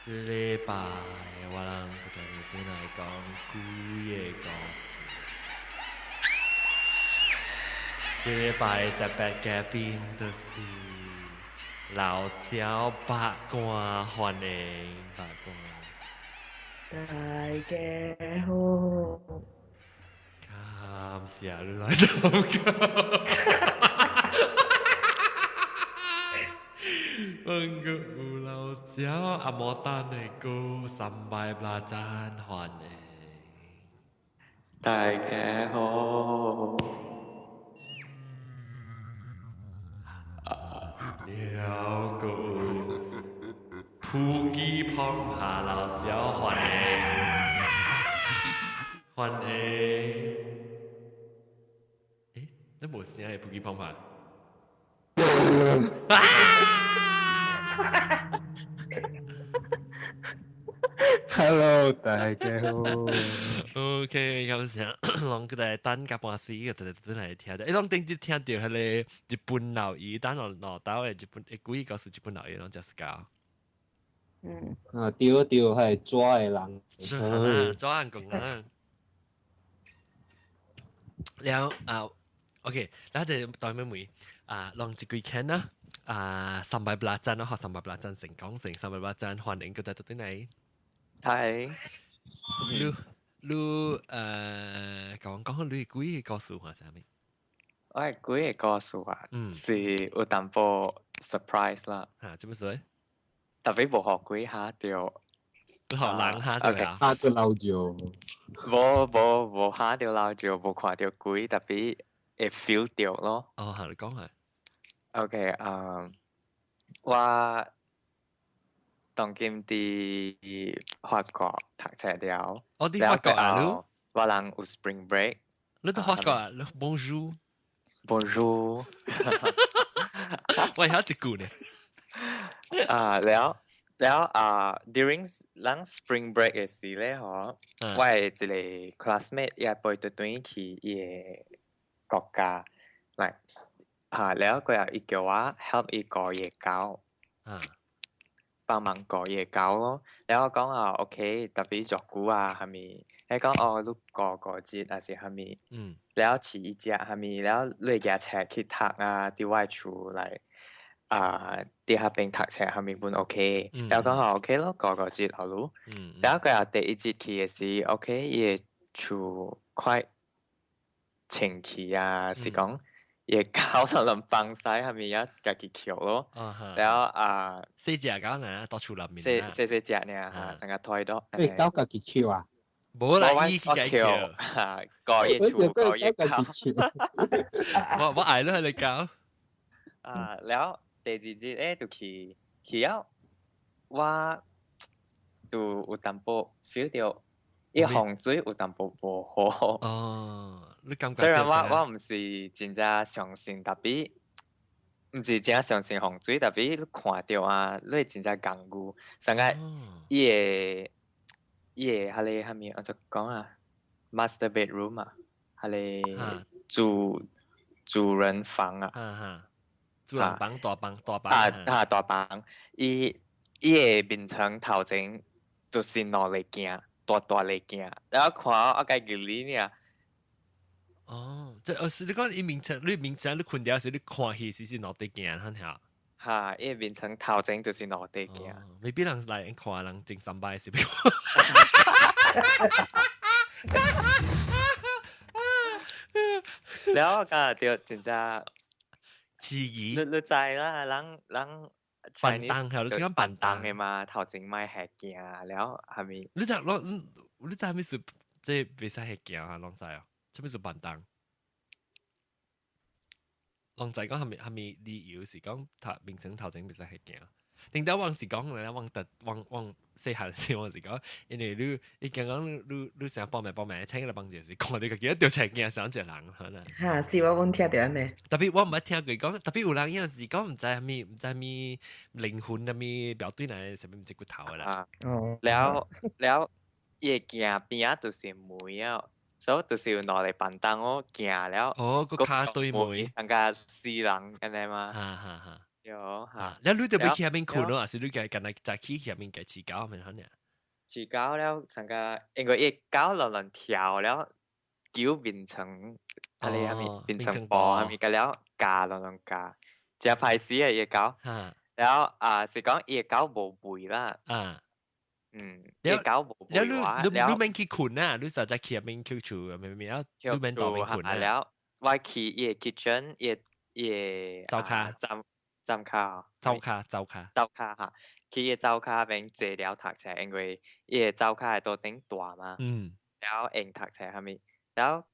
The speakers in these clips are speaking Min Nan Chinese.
這禮拜我人閣再轉來講鬼的故事。這禮拜特別嘉賓就是老鳥八卦，歡迎八卦。大家好。感謝你來參加。問個有老鳥阿摩丹的歌，三拜八讚歡迎。大家好。了個普吉碰下老鳥歡迎，歡迎。欸，你無聲的普吉碰下？ Hello，大家好。 OK，感謝，攏閣來等甲半死個，就真來聽著。欸，攏頂日聽著彼個日本老爺，等落落島的日本，欸，鬼故事日本老爺攏食 ska。嗯。啊，對對，係抓的人。是啊，抓人講啊。了啊，OK，然後就代妹妹啊，攏一幾間啦，啊，三百八讚咯，學三百八讚成功成三百八讚，歡迎閣再轉來。係。你你講講你鬼个故事話啥物？我係鬼个故事啊，是有淡薄 surprise 啦。嚇，做乜事？特別無予鬼嚇著。予人嚇著啊？嚇著老鳥。無無無嚇著老鳥，無看著鬼，特別會 feel 著咯。哦，嚇，你講下。 OK，我當今佇法國讀冊了。哦，佇法國啊，你？我人有 spring break。你佇法國啊？你 Bonjour。 Bonjour。我曉一句呢。啊，了了啊，during 咱 spring break 的時咧，吼，我的一個 classmate 伊也飛轉轉去伊的國家，來，啊，了過後伊叫我 help 伊顧伊的狗，幫忙顧伊的狗咯。了我講啊，OK，特別照顧啊，啥物？伊講哦，你顧5日還是啥物？了飼伊食啥物？了你會舉冊去讀啊，佇我的厝來。啊，佇彼邊讀冊啥物本 OK，了講哦 OK 咯，顧五日予你。了過後第一日去的時，OK，伊的厝快清氣啊，是講伊的狗就能放屎啥物啊，家己抾咯。了啊，細隻狗呢，到厝內面。細細細隻爾嚇，成個推到。欸，狗家己抾啊？無啦，伊去家抾。嚇，顧伊厝，顧伊狗。我愛你彼个狗。啊，了。第二日咧就去去了，我就有淡薄 feel 著伊風水有淡薄無好。哦，你感覺？雖然我毋是真正相信，特別毋是真相信風水，特別你看著啊，你會真正感覺，上個伊的伊的彼个啥物按怎講啊？Master bedroom 啊，彼个主人房啊。主人房大房大房。啊啊大房，伊伊的眠床頭前就是兩个鏡，大大个鏡，然後看我家己裡爾。哦，這哦是你講伊眠床，你眠床你睏著時，你看戲時是兩塊鏡，很嚇。哈，伊眠床頭前就是兩塊鏡。未必人來看人真三擺是。了我感覺著真正。遲疑，你你知啦，人人便當係，你是講便當的嘛？頭前莫下鏡了，係咪？你知我你知啥物事？這袂使下鏡啊，攏知啊？啥物是便當？攏知講啥物啥物理由是講頭眠床頭前袂使下鏡？頂頭我是講咧，我特我我細漢時我是講，因為你伊講講你你你成日搏命搏命，請來幫助時，看著家己著青鏡像一個人，可能。哈，是我阮聽著按呢。特別我毋捌聽過講，特別有人有時講毋知啥物，毋知啥物靈魂啥物標對來啥物毋知骨頭的啦。哦。了了，伊的鏡邊仔就是門啊，所以就是有兩个板凳哦，鏡了。哦，閣跤對門。上個死人按呢嘛。哈哈哈。對嚇。你你就欲去遐邊睏咯，還是你家干焦早起去遐邊共飼狗咪好呢？飼狗了，成個因為伊狗亂亂跳了，狗眠床，啊你啥物眠床布啥物個了，咬亂亂咬，真歹死啊伊个狗。了啊是講伊个狗無吠啦。伊个狗無吠我。你你免去睏啊，你實在去遐邊去厝，明明啊，你免倒邊睏啊。了，我去伊个 kitchen，伊個伊個灶跤，站站跤，灶跤灶跤，灶跤哈。去伊個灶跤邊坐了讀冊，因為伊個灶跤會桌頂大嘛。了用讀冊啥物，了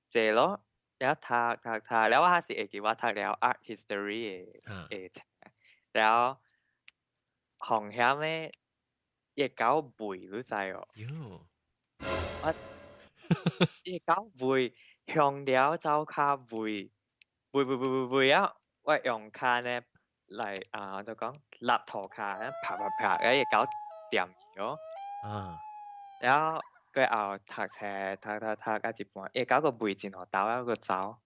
坐咯，了讀讀讀，了我還是會記我讀了 art history 的的冊，了風險的伊個狗吠，你知哦？喲，我伊個狗吠，向了灶跤吠，吠吠吠吠吠啊！我用跤呢來啊，就講立塗跤，啪啪啪，伊個狗掂咗。然後過後讀冊讀讀讀到一半，伊個狗閣吠真予沓啊，閣走。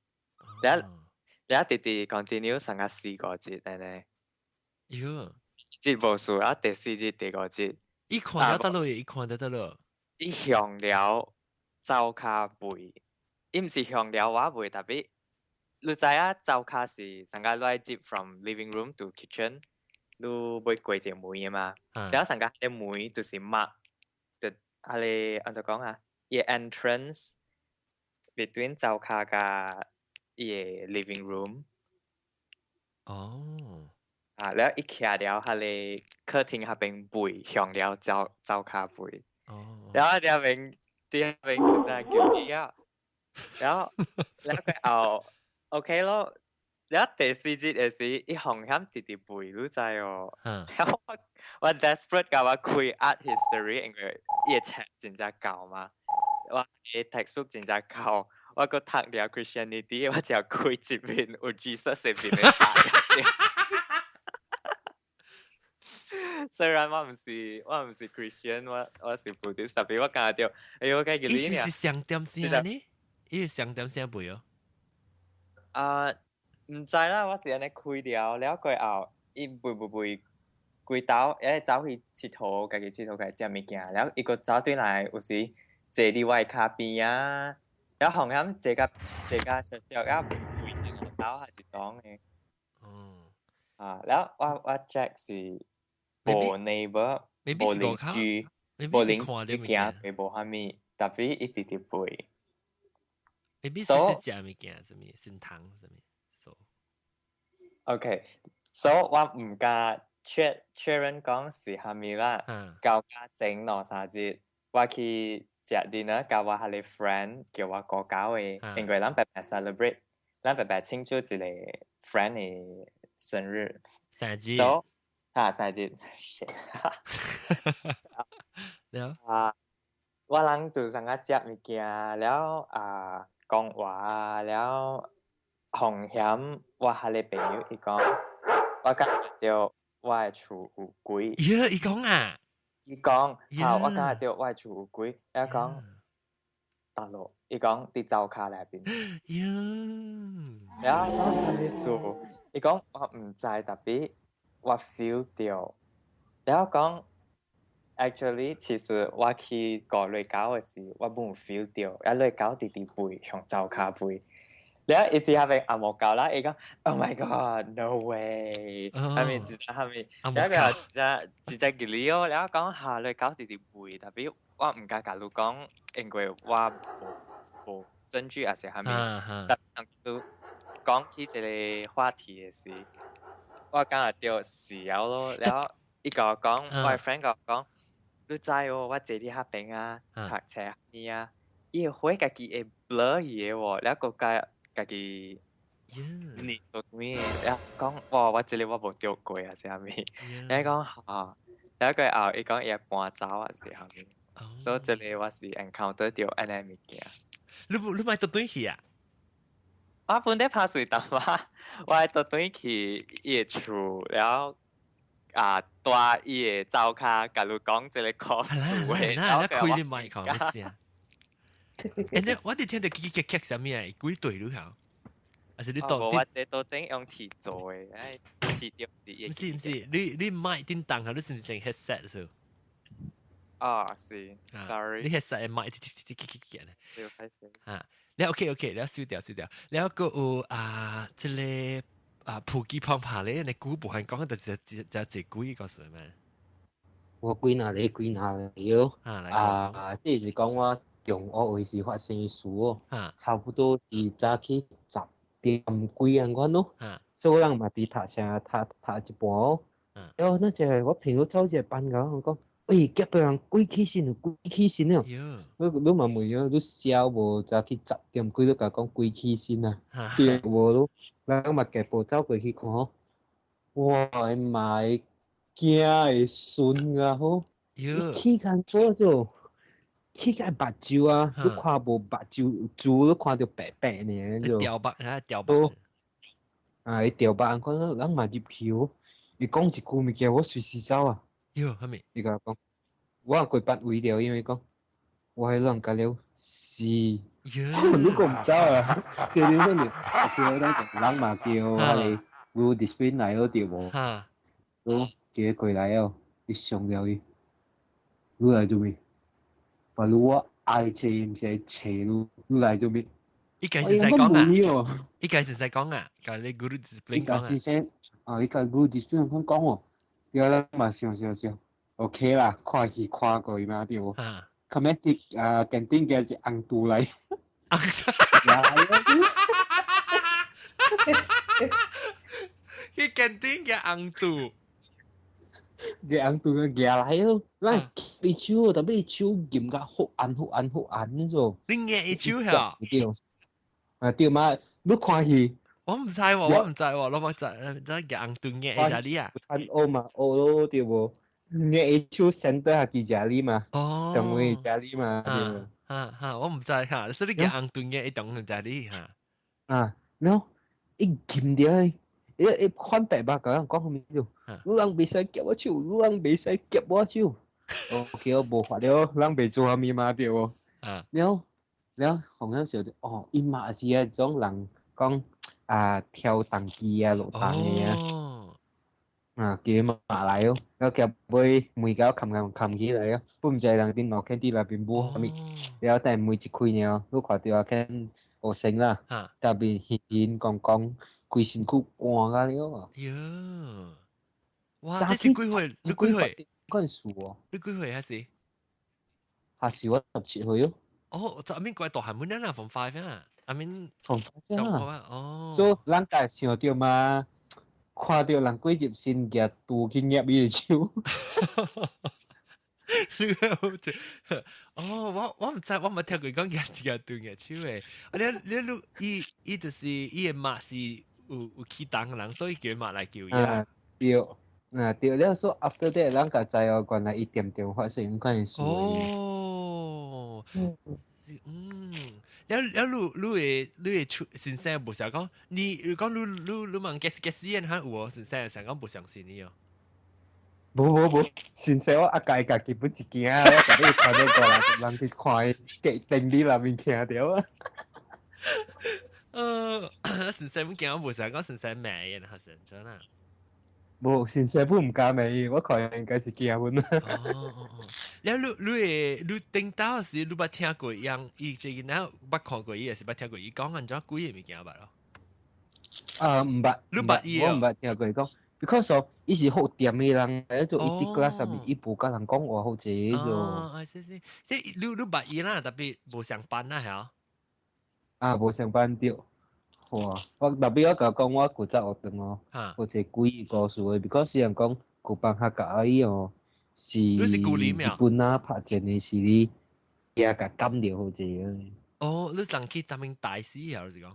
了了直直 continue 上個四五日按呢。喲，一日無事啊，第四日、第五日。伊看著佗落，伊看著佗落。伊向了灶跤吠，伊毋是向了我吠，tapi 你知影灶跤是上個來接 from living room to kitchen，你欲過一個門的嘛？了上個個門就是 mark 就啊個按怎講啊？伊 entrance between 灶跤佮伊個 living room。啊，了伊徛了彼個客廳彼邊吠，向了灶灶跤吠。了佇遐邊佇遐邊真正叫伊啊！了了過後 OK 咯，了第四日的時，伊風險直直吠，你知哦？了我我 desperate 共我開 art history，因為伊的冊真正厚嘛，我的 textbook 真正厚，我閣讀了 Christianity，我就開一面有 Jesus 的面的冊。雖然我毋是 Christian，我我是 Buddhist，tapi 我感覺著，哎呦，我該記你是上點聲呢？伊是上點聲背哦？啊，毋知啦，我是按呢開了，了過後，伊吠吠吠，規兜，伊走去𨑨迌，家己𨑨迌家己食物件，了伊閣走轉來，有時坐佇我的跤邊啊，了風險坐甲坐甲熟熟啊，吠真個兜還是講的。啊，了我我 check 是無 neighbor，無鄰居，無鄰居行過無啥物，tapi 伊直直吠。 maybe 是食物件，啥物先糖啥物，so。 OK，so 我毋敢確確認講是啥物啦。到家前兩三日，我去食 dinner，佮我彼個 friend 叫我姑狗的，因為咱白白 celebrate，咱白白慶祝一個 friend 的生日。生日。 So 啊，生日。了啊，我人就上個食物件，了啊講話，了風險，我彼個朋友伊講，我感覺著我的厝有鬼。耶，伊講啊？伊講，哈，我感覺著我的厝有鬼，伊講，佗落，伊講佇灶跤內面。耶！了講啥物事？伊講我毋知，tapi 我 feel 著。了講，actually 其實我去顧雷狗的時，我無 feel 著，啊雷狗直直吠，向灶跤吠。了伊佇遐邊阿毛狗啦，伊講 Oh my God，no way！啥物直啥物，了個只直接吉利哦，了講下雷狗直直吠，tapi 我毋敢共你講，因為我無無證據還是啥物。但你講起這個話題的時，我感覺著是了咯。了伊共我講，我的 friend 共我講，你知哦，我坐佇遐邊啊，讀冊物啊，伊的花家己會 blur 去的喎，了閣家家己念到咩？了講哇，我這個我無著過啊，啥物？了講哈，了過後伊講伊會搬走啊，是啥物？所以這個我是 encounter 著按呢物件。你你莫倒轉去啊？我本底拍水淡仔，我愛倒轉去伊的厝，了啊，蹛伊的灶跤，共你講這個故事。那那開你麥克咩聲？欸，我哋聽著嘰嘰咔咔啥物啊？幾對你嚇？還是你到我佇桌頂用鐵做的，哎，是對是。毋是毋是，你麥叮當下，你是毋是用 headset 數？啊，是，sorry。你 headset 麥滴滴滴滴滴滴。對，開始。啊，你 OK OK，你收掉收掉，你個有啊，這個啊普吉旁拍咧，你古無限講就就就一句個事咩？我幾若個幾若個咯。啊，這是講我中學時時發生的事哦。差不多是早起10點幾按款咯。所以我人嘛佇讀冊讀讀一半哦。然後那一個我朋友走一個班甲我講，喂，隔壁人鬼起身，鬼起身了。你你嘛問我，你痟無早起10點幾，你共講鬼起身啊？對無？你人嘛夾步走過去看，哇！媽會驚會順啊好！伊起工做做，起個目睭啊，你看無目睭珠，你看著白白爾就。掉目啊，掉目。啊！伊掉目按款，人嘛入去哦。伊講一句物件，我隨時走啊。喲，啥物？伊共我講，我規班圍著，因為講，我彼人甲了死。你閣毋走啊？叫你講叫咱人嘛叫彼個 guru discipline 來了對無？都叫伊過來哦，伊上了伊，你來做咩？把如我愛揣毋是愛揣你，你來做咩？伊家是在講啊！伊家是在講啊！共你 guru discipline 講啊！伊先啊，伊共 guru discipline 講哦，對啦，嘛想想想，OK 啦，看戲看過嘛對無？後尾去啊，近頂嘅一紅肚來。來去近頂嘅紅肚。嘅紅肚嘅行來咯，咱伊手，特別伊手撳甲好按好按好按嗰種。你壓伊手嚇？對。啊對嘛，你看戲。我毋知喎，我毋知喎，我無知，知夾紅肚壓伊只你啊？看學嘛，學咯對無？壓伊手先對下記食你嘛，同位食你嘛，對無？哈哈，我毋知哈，所以你夾紅肚壓伊當食你哈。啊，然後伊撳著伊，伊伊反白目共人講啥物就，你人袂使夾我手，你人袂使夾我手。OK，我無法了，人袂做啥物嘛對無？然後，然後紅曉想著，哦，伊嘛是彼種人講啊跳動機啊落動的啊。啊，叫伊嘛來哦，然後夾尾門共冚冚冚起來哦，本毋知人佇路肯佇內面舞啥物，然後等門一開爾，你看著啊肯學生啦，特別閒閒講講，規身軀汗甲了。喲，哇！這是幾歲？你幾歲？嗰陣時哦。你幾歲還是？還是我17歲哦。哦，就 I mean 怪大漢滿啦，Form 5 啊，I mean Form 5 啊，哦。所以咱家想著嘛，看著人過入身舉刀去捏伊的手。你好似，哦，我毋知，我冇聽過講舉舉刀捏手的。啊，你你你，伊伊就是伊的媽是有有起動的人，所以叫伊媽來救伊啊。對，啊對了，所以 after that，咱才知哦，原來伊點點發生款事。哦，嗯，了了，你你會你會出先生無想講，你講你你你問解釋解釋，嚇有哦，先生想講無相信你哦。無無無，先生我阿家家己本是驚，我共你看到過來，人去看伊電視內面聽著啊。先生本驚無想講先生罵伊，還是怎啊？無，先生本毋敢罵伊，我看應該是驚阮。哦哦哦，了你你會你頂到時，你捌聽過樣？伊這個囡捌看過伊，還是捌聽過伊講按怎鬼的物件捌咯？啊，毋捌，你捌伊我毋捌聽過伊講，because of 伊是好恬的人，做伊佇 class 入面，伊無共人講話好濟做。哦，啊是是，即你你捌伊啦，特別無相班啦，嚇。啊，無相班對。哇！我特別我共講，我古早學堂哦，有一個詭異故事的，because 雖然講舊班學甲伊哦，是日本啊拍戰的時，你也共監著好濟。哦，你上去咱們大師啊，是講？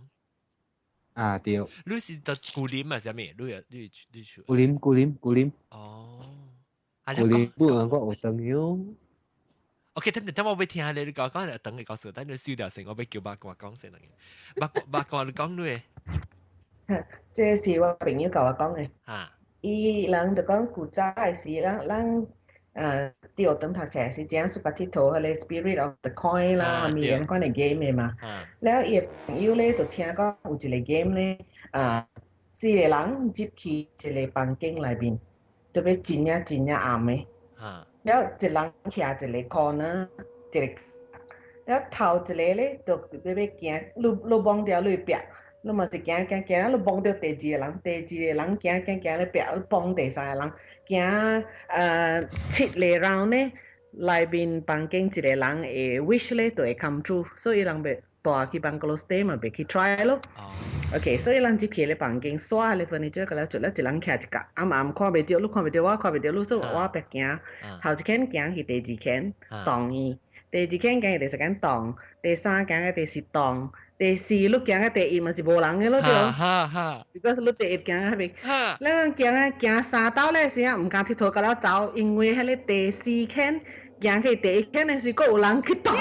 啊對。你是在古林啊？啥物？你你你去？古林古林古林。哦。古林不能講學堂喲。 OK，等等，等我欲聽你，你講講等你講說，等你收掉先，我欲叫八卦講先。八卦八卦你講你。這是我朋友共我講的。啊。伊人就講古早的時，咱咱佇學堂讀冊時，正喜歡𨑨迌彼個 Spirit of the Coin 啦，物按款的 game 的嘛。了伊的朋友咧就聽講有一個 game 咧，啊，四個人入去一個房間內面，特別真正真正暗的。了一人徛一個 corner，一個，了頭一個咧就欲欲行，你你摸著你壁，你嘛是行行行，你摸著第二個人，第二個人行行行咧壁，你碰第三個人，行七個 round 咧，內面房間一個人會 wish 咧就會 come true，所以人欲帶去 bungalow stay 嘛，欲去 try 咯。OK，所以人入去咧房間，刷彼個 furniture 個了，就了一人徛一角，暗暗看袂著，你看袂著，我看袂著，你所以我別行，頭一間行去第二間擋伊，第二間行去第三間擋，第三間嘅第四擋，第四你行嘅第一嘛是無人嘅咯對。哈哈。如果是你第一行彼邊，咱行啊行三兜咧時啊，毋敢𨑨迌甲了走，因為彼個第四間行去第一間的時，閣有人去擋，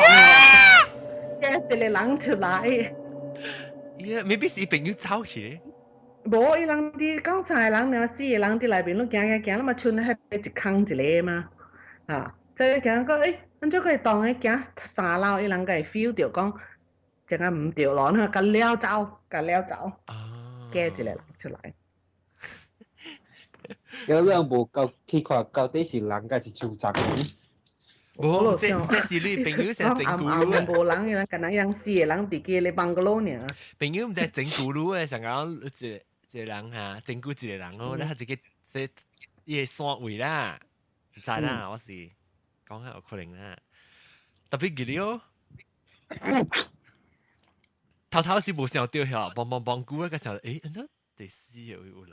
驚一個人出來。 Yeah, maybe 是朋友走去。無，伊人佇講三個人，爾四個人佇內面，攏行行行，攏嘛賰彼個一空一個嘛，啊，所以行講，欸，按怎會當個行三樓，伊人會 feel 著講，這個毋對咯，你共了走，共了走，加一個人出來。有人無夠去看，到底是人還是樹叢？無，這是你朋友成整蠱你啊！無人，伊人敢若樣四個人佇個咧 bungalow 爾。朋友毋知整蠱你的，想講一一個人哈，整蠱一個人哦，你一個這伊個山位啦，毋知啦，我是講下有可能啦。特別記得哦，頭頭是無想著遐，梆梆梆久個時候，欸，按怎第四個位有人？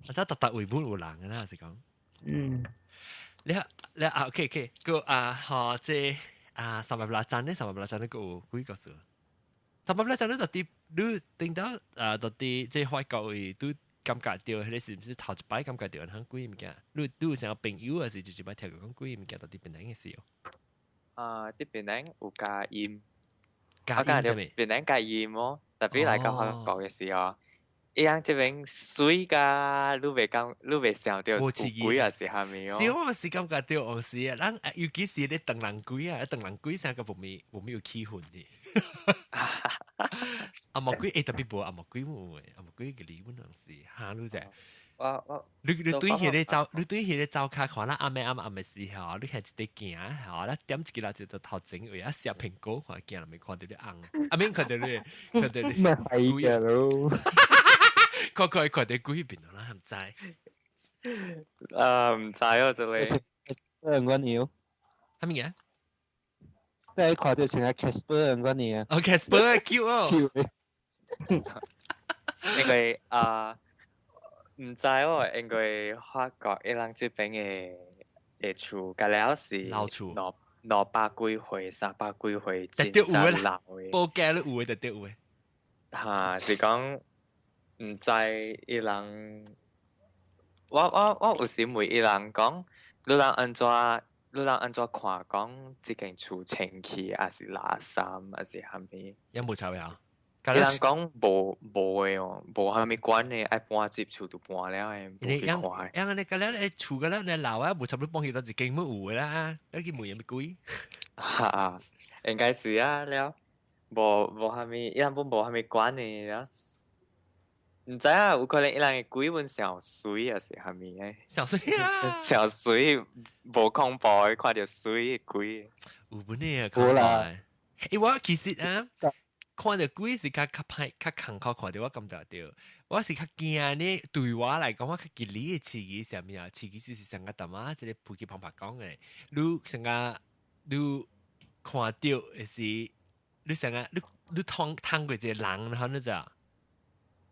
啊，這逐逐位本有人的啦，是講。你你啊，OK OK，個啊，吼，這啊，三百八站咧，三百八站咧，閣有幾個數？三百八站咧，到底你頂到啊，到底這法國位都感覺著，彼個是毋是頭一擺感覺著很鬼物件？你你有啥朋友還是就一擺聽過講鬼物件？到底檳城的事哦？啊，佇檳城有加鹽，加鹽啥物？檳城加鹽哦，特別來到法國的時候。伊人這邊水甲你袂講，你袂想著有鬼還是啥物哦？是我是感覺著有時啊，咱尤其是咧唐人鬼啊，唐人鬼啥個無咪無咪有氣氛的。紅毛鬼會特別無紅毛鬼無的，紅毛鬼個理本人是哈，你知？我我你你對彼個走，你對彼個走卡看啦，暗暝暗暗的時候，你看一塊行，吼，咱點一個就到頭前位啊，食蘋果看行，未看著你紅，啊免看著你，看著你。咪係嘅咯。看看看著鬼變啦，毋知。啊，毋知哦，這個。唔關你哦。啥物嘢？即係看著像個 Casper 唔關你啊。哦，Casper cute 哦。因為啊，毋知哦，因為法國伊人這邊的的厝，甲了是老厝，兩兩百幾歲、三百幾歲，真正老的。報價都有的，絕對有的。哈，是講毋知伊人，我我我有時問伊人講，你人按怎，你人按怎看講這間厝清氣，還是垃圾，還是啥物？有無差別啊？伊人講無無的哦，無啥物管的，愛搬入厝就搬了的，無去看。樣你個了，你厝個了，你老啊，無差不多搬去到一間沒有的啦，你去問啥物鬼？哈，應該是啊了，無無啥物，伊人本無啥物管的了。毋知啊，有可能伊人的鬼本上媠還是啥物的？上媠啊！上媠，無恐怖的，看著媠的鬼。有本的啊，無啦。欸，我其實啊，看著鬼是較較歹較艱苦看著我感覺著，我是較驚呢。對我來講，我較吉利的刺激是啥物啊？刺激是是上個淡仔這個普及方法講的，你上個你看著的是，你上個你你通通過一個人，然後你知？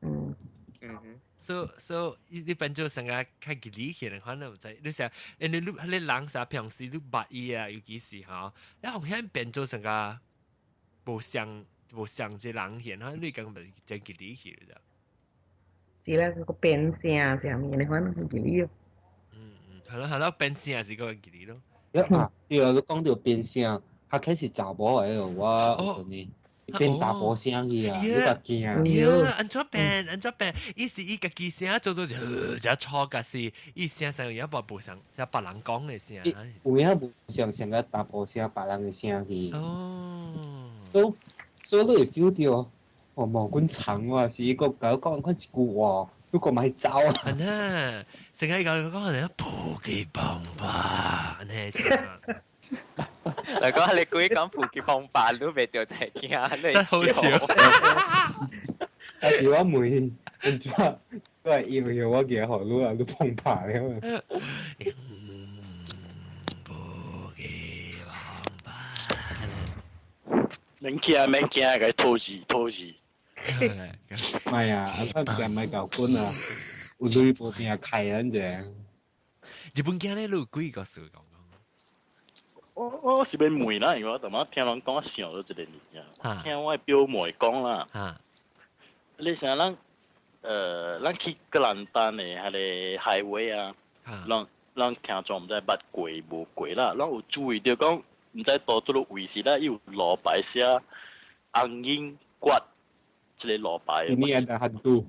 嗯嗯哼，所所以你變做成個較吉利起來，可能毋知你想，因為你彼個人啥平時你捌伊啊，尤其是吼，你好像變做成個無像無像這人顯，哈，你感覺真吉利起來。是啦，個變聲啥物，你看吉利哦。嗯嗯，係咯係咯，變聲是個吉利咯。啊，對啊，你講著變聲，較開始查某來咯，我有陣變查甫聲去啊，你較驚。呀，按怎變？按怎變？伊是伊家己聲做做就就錯，㗎是伊聲聲有一部無像，像別人講的聲。有影無像像個查甫聲，別人的聲去。哦。所以所以你會 feel 著，哦，毛管長喎，是一個講講一句話，不過咪走啊。係啊，成日講講人普吉幫吧，呢是。嚟講你故意講普吉方法都袂著在驚，你真好笑。但是我問，唔知都係因為我記學你啊，你碰牌了。普吉幫吧。免驚免驚，共拖字拖字。唔係啊，阿媽唔係舊官啊，有鐳無命開啊，啫。日本囝咧，你有幾個事講講？我是欲問啦，因為我淡仔聽人講想到一個物件，聽我表妹講啦。你想咱咱去吉蘭丹的彼个 highway 啊，咱咱聽講毋知捌過無過啦，咱有注意著講，毋知佗佗位時啦，伊有路牌寫紅鷹閣這个路牌。 Ini ada hantu。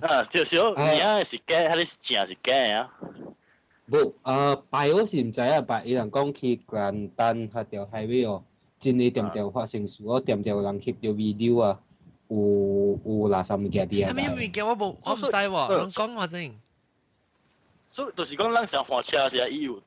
啊，就是講，名是假，彼个是正是假啊？無，牌我是毋知啊，牌伊人講去吉蘭丹彼條 highway 哦，真的恬恬發生事，我恬恬有人翕著 video 啊，有垃圾物件佇遐。啥物物件我無，我毋知喎，攏講我先。所以就是講，咱上換車時，伊有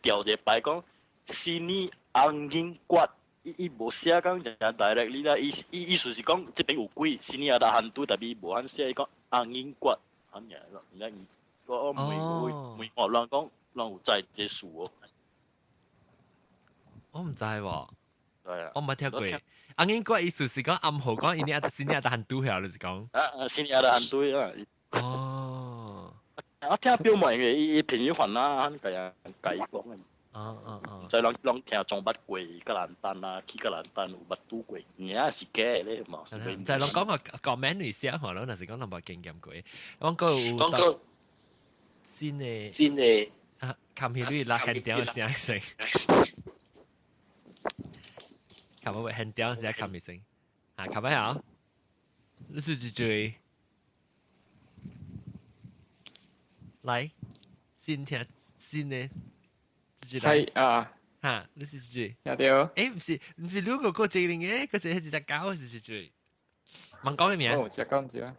吊一個牌講，sini angin kuat，伊無寫講誠 directly 啦，伊意思是講這邊有鬼，sini ada hantu，但伊無按寫，伊講 angin kuat，按爾，爾我問問我人講，人有知這事哦。我毋知喎。對啊。我毋捌聽過。紅鷹閣意思是講暗號講 ini ada sini ada hantu 遐，就是講。啊啊，sini ada hantu 啊。哦。我聽表妹嘅，伊朋友煩啦，共人共伊講嘅。哦哦哦。就人攏聽總捌過吉蘭丹啊，去吉蘭丹有捌拄過，影是假的咧嘛。唔知攏講個講名女寫嗬，攏若是講攏無經驗過。我講有新的新的啊，冚起你拉輕點聲聲，冚唔輕點聲冚一聲，啊，冚唔好？你是幾歲？來，先聽新的，係啊，哈，你是幾歲？聽著。欸，毋是，你個個這零嘅，個這係一隻狗是幾歲？問講嘅名？哦，隻狗唔知啊。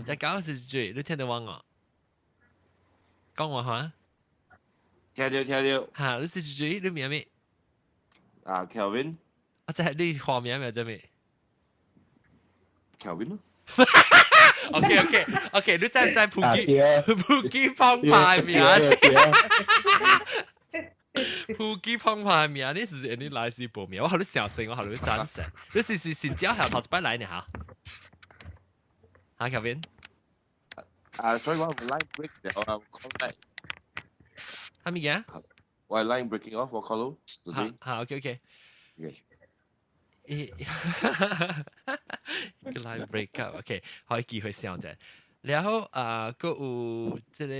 隻狗是幾歲？你聽得我哦？講話哈？聽著聽著。哈，你是幾歲？你名咩？啊，Kelvin。啊，這係你化名咩？這咩？Kelvin 咯。 OK，你知唔知普吉澎湃名？普吉澎湃名，你是你來是報名？我好你小聲，我好你讚成。你是新椒係頭一擺來呢嚇？嚇，Kelvin。啊，所以我 line break 了啊，call back。係咪嘅？我 line breaking off，我 call 咯。嚇嚇，OK。咦，個 line break up，OK，可以機會想者。然後啊，閣有這个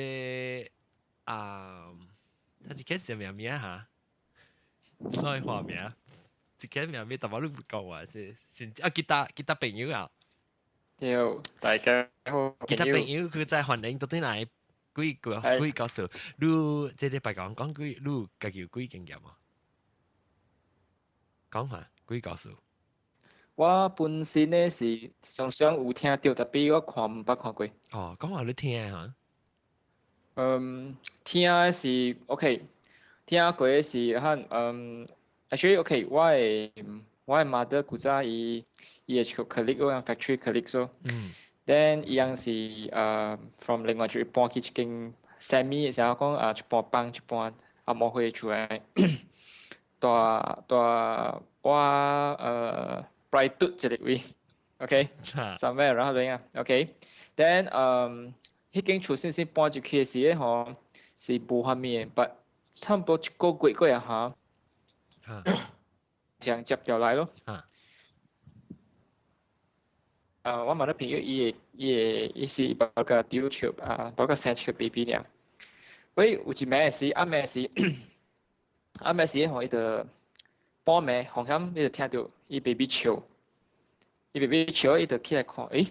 啊，他一開始名名嚇，攞化名，一開名名，但我你唔講話是啊，吉他朋友啊。對，大家好。吉他朋友佢在歡迎到底來幾個幾個數？你這禮拜講講幾，你家己有幾經驗啊？講下幾個數？我本身咧是常常有聽著，但我看毋捌看過。哦，講話你聽嚇？嗯，聽的是 OK，聽過的是喊actually OK，我的 mother 古早伊的 colleague 嗰樣 factory colleague 所，then 伊樣是from 另外就搬去一間 semi 的時候講啊一半房一半紅毛歲厝的，蹛蹛我private 一个位，OK，somewhere 然後怎樣？OK，then 彼間厝先先搬入去的時咧吼，是無啥物的，but 差不多一個月過啊嚇，這樣接掉來咯。啊，我問咗朋友，伊是包個丟笑啊，包個生笑 baby 爾。喂，有一暝時，暗暝時吼，伊就半暝，好像伊就聽著伊 baby 笑，伊 baby 笑，伊就起來看，欸，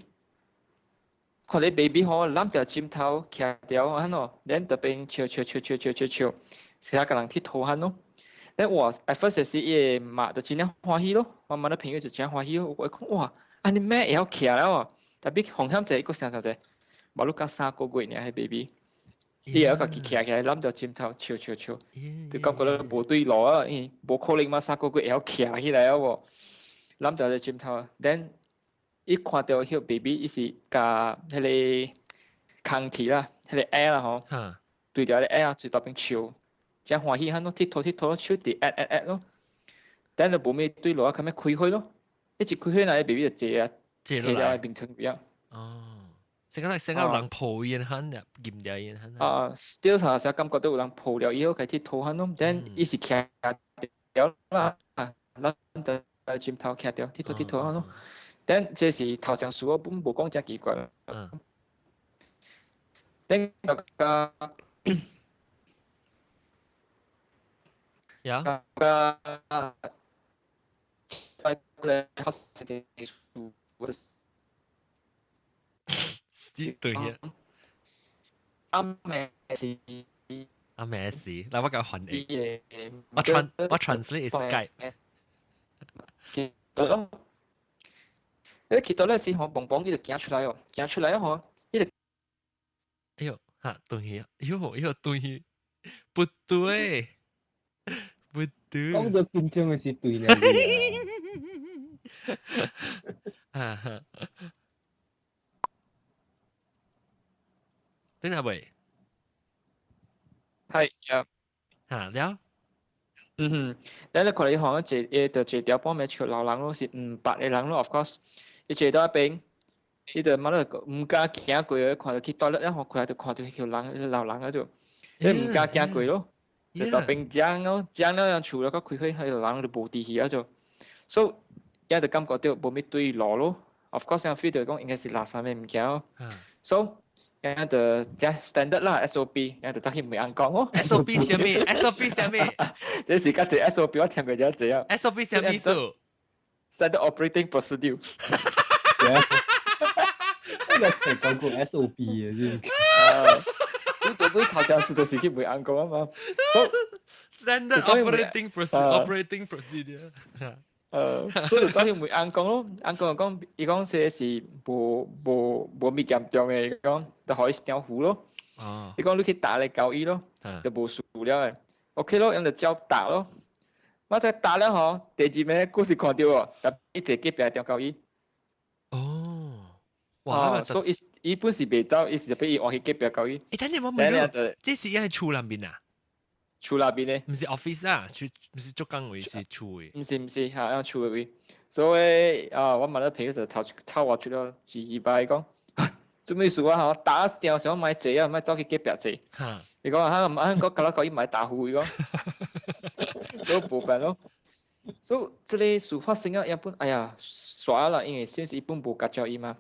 看你 baby 吼攬著枕頭徛著按怎，then 特邊笑笑笑笑笑笑笑，時下共人鐵討按咯。但我 at first 是伊媽就真正歡喜咯，我媽的朋友就真歡喜咯，我講哇，按呢咩會曉徛了哦，特別風險者，閣想想者，無你甲3個月爾彼 baby，伊會曉家己徛起來攬著枕頭笑笑笑，就感覺咧無對路啊，因為無可能嘛3個月會曉徛起來啊無，攬著個枕頭，then 伊看著彼 baby 伊是共彼个空氣啦，彼个 air 啦吼，對著彼個 air 最特別笑。真歡喜，彼囉𨑨迌𨑨迌，手佇按按按咯，等就無咩對路啊，較欲開花咯，一開花那 baby 就坐啊，坐落來眠床邊。哦，成個成個人抱伊喊啊，撳掉伊喊。啊，still 啥時感覺到有人抱了以後開始吐汗咯，then 伊是徛掉啦，咱就枕頭徛掉，𨑨迌𨑨迌咯。then 這是頭前事我本無講真奇怪。then 個。呀。對呀。阿咩事？阿咩事？嗱，我講翻譯。我 translate Skype。記得咯。你記得咧時，吼，嘣嘣，伊就行出來哦，行出來吼，伊就。哎呦，嚇，對呀，哎呦，哎呦，對，不對。不對，講到緊張的是對呢。啊，等下未？係啊。嚇了？嗯哼，等你看你行坐，伊就坐條半暝笑老人咯，是毋捌的人咯，of course，伊坐到一邊，伊就媽咧毋敢行過，看著去 toilet，然後過來就看著彼個人老人喺度，伊毋敢行過咯。就到邊講咯，講了樣厝了，佮開會，彼個人就無佇去啊就，所以伊就感覺著無咩對路咯。Of course，伊 feel 著講應該是垃圾的物件咯。所以伊就這 standard 啦，SOP，伊就走去問翁公哦。 SOP 啥物？SOP 啥物？這是較濟 SOP，我聽過遮濟啊。 SOP 啥意思？Standard Operating Procedures。我係講過 SOP 嘅先。你到底頭先事就是去問翁公啊嘛？Standard operating procedure, operating procedure。所以就走去問翁公咯，翁公就講，伊講這是無無無物嚴重的，伊講就予伊點符咯。伊講你去打來交伊咯，就無事了的。OK 咯，𪜶就照打咯。我再打了吼，第二暝閣是看著哦，伊坐隔壁中交伊。哦，哇！所以伊本是袂走，伊是欲伊換去隔壁交伊。欸，等陣我問你，這是伊喺厝內面啊？厝內邊呢？毋是 office 啊，厝毋是做工位，是厝的。毋是毋是，嚇，喺厝的位。所以啊，我問咗朋友就頭臭我出了一擺講，做咩事啊？吼，打電話想莫坐啊，莫走去隔壁坐。伊講啊，啊，我甲我講伊莫打呼，伊講，都無辦咯。所以這个事發生啊，一般，哎呀，煞啦，因為先是伊本無共照伊嘛。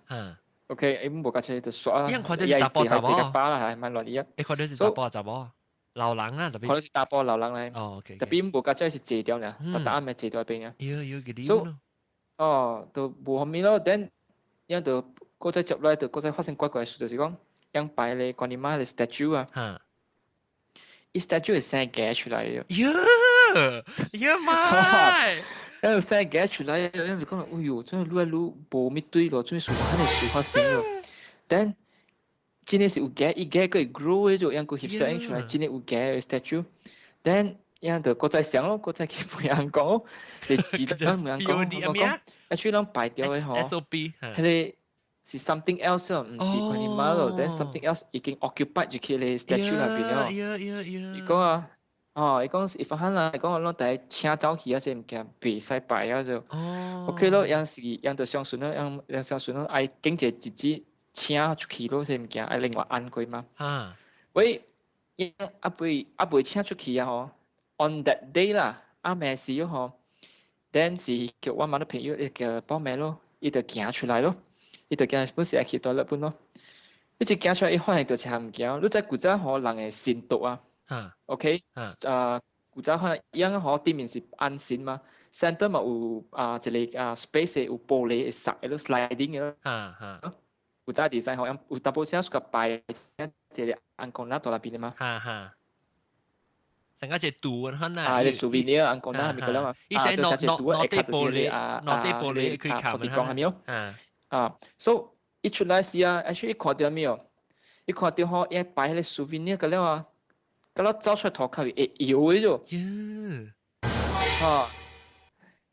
OK，伊本無共照伊就煞啦。伊看著是查埔查某。巴啦，係蠻亂伊啊。伊看著是查埔查某，老人啊，特別。看著是查埔老人來。哦，OK。特別無共照是坐掉爾，逐逐暗暝坐掉邊啊。有有個理由。哦，就無蝦米咯，等，樣就閣再接落來，就閣再發生怪怪事，就是講，樣擺咧觀音媽的 statue 啊。伊 statue 會生雞出來的。喲，喲媽！然後生雞出來，然後就講，哎喲，這愈來愈無物對咯，這事肯定事發生咯。但真的是有雞，伊雞閣會 grow 的就樣閣翕相出來，真的有雞的 statue。then 樣就閣再想咯，閣再去問翁公咯，就記得問翁公，翁講，actually 攏擺掉的吼， SOP，彼个是 something else 咯，毋是觀音媽咯，then something else 已經 occupied 入去個 statue 內邊了。伊講啊，哦，伊講伊發現啦，伊講我攏逐請走去啊，這物件袂使擺啊就。OK 咯，樣是樣就相信咯，樣樣相信咯，愛經一個日子請出去咯，這物件愛另外按過嘛。喂，樣猶未猶未請出去啊吼，on that day 啦，暗暝時吼，then 是叫我媽的朋友伊叫報名咯，伊就行出來咯，伊就行本是愛去 toilet 本咯，伊一行出來，伊發現著一項物件，你知古早吼人的神桌啊，OK，啊古早可能樣吼頂面是按神嘛，center 嘛有啊一個啊 space 有玻璃會塞的咯，sliding 的咯，古早 design 吼，有淡薄仔屬擺一個翁公那大內邊的嘛。哈哈。成個隻圖可能啊，你 souvenir 按講啦，係咪個啦嘛？伊寫攞攞攞啲玻璃，攞啲玻璃佢冚係咪哦？啊，so 一出來時啊，actually 看到沒有？伊看到吼，伊擺迄個 souvenir 個了啊，個了走出來塗跤會搖的咗。啊！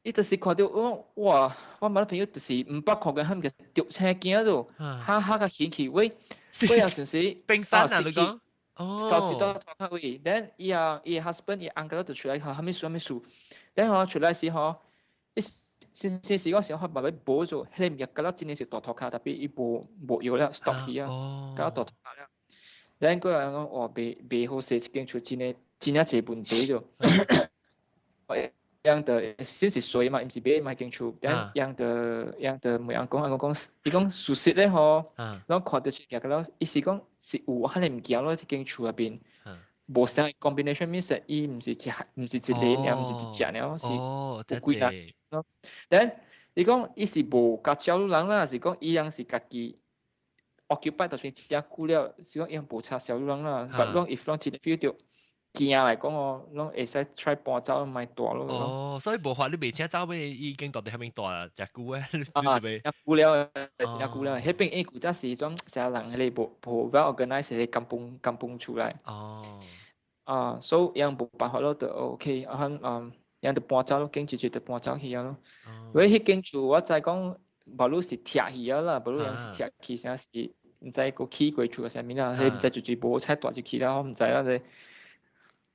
伊就是看到我哇，我某朋友就是毋捌看過，他們個著青驚咗，哈哈個顯去喂，喂啊，就是冰山啊，你講。哦。就是到塗跤位，then 伊啊伊 husband 伊 uncle 就出來吼，啥物事啥物事，then 吼出來時吼，伊先先時嗰時候，慢慢補咗，彼個物件覺得真的是大塗跤，特別伊無無用了，stop 去啊，覺得大塗跤了。then 過來講，哇，袂袂好勢，這間厝真的真正濟問題咗。樣的先是水嘛，毋是買買間厝，但樣的樣的每人講，人講，伊講事實咧吼，攏看到出來個了，伊是講是有彼个物件咯，這間厝內邊，無啥 combination means 伊毋是一毋是一個爾，毋是一隻爾，是有幾個咯。但伊講伊是無共照顧人啦，是講伊人是家己 occupy 就算真久了，是講伊人無插銷人啦。但攏 if 攏真 feel 到驚來講哦，攏會使 try 搬走，莫蹛咯。哦，所以無法你袂請走，欲已經蹛佇彼邊蹛誠久誒。啊，誠久了，誠久了。彼邊因古早是種啥人，彼个無無 well organize 彼個 kampung kampung 厝來。哦。啊，所以樣無辦法咯，就 OK，啊，嗯，樣就搬走咯，經直接就搬走去啊咯。喂，彼間厝我知講，無論是拆去啊啦，無論樣是拆去，啥是毋知閣起過厝啥物啦，彼毋知就就無彩蹛入去啦，我毋知啊這。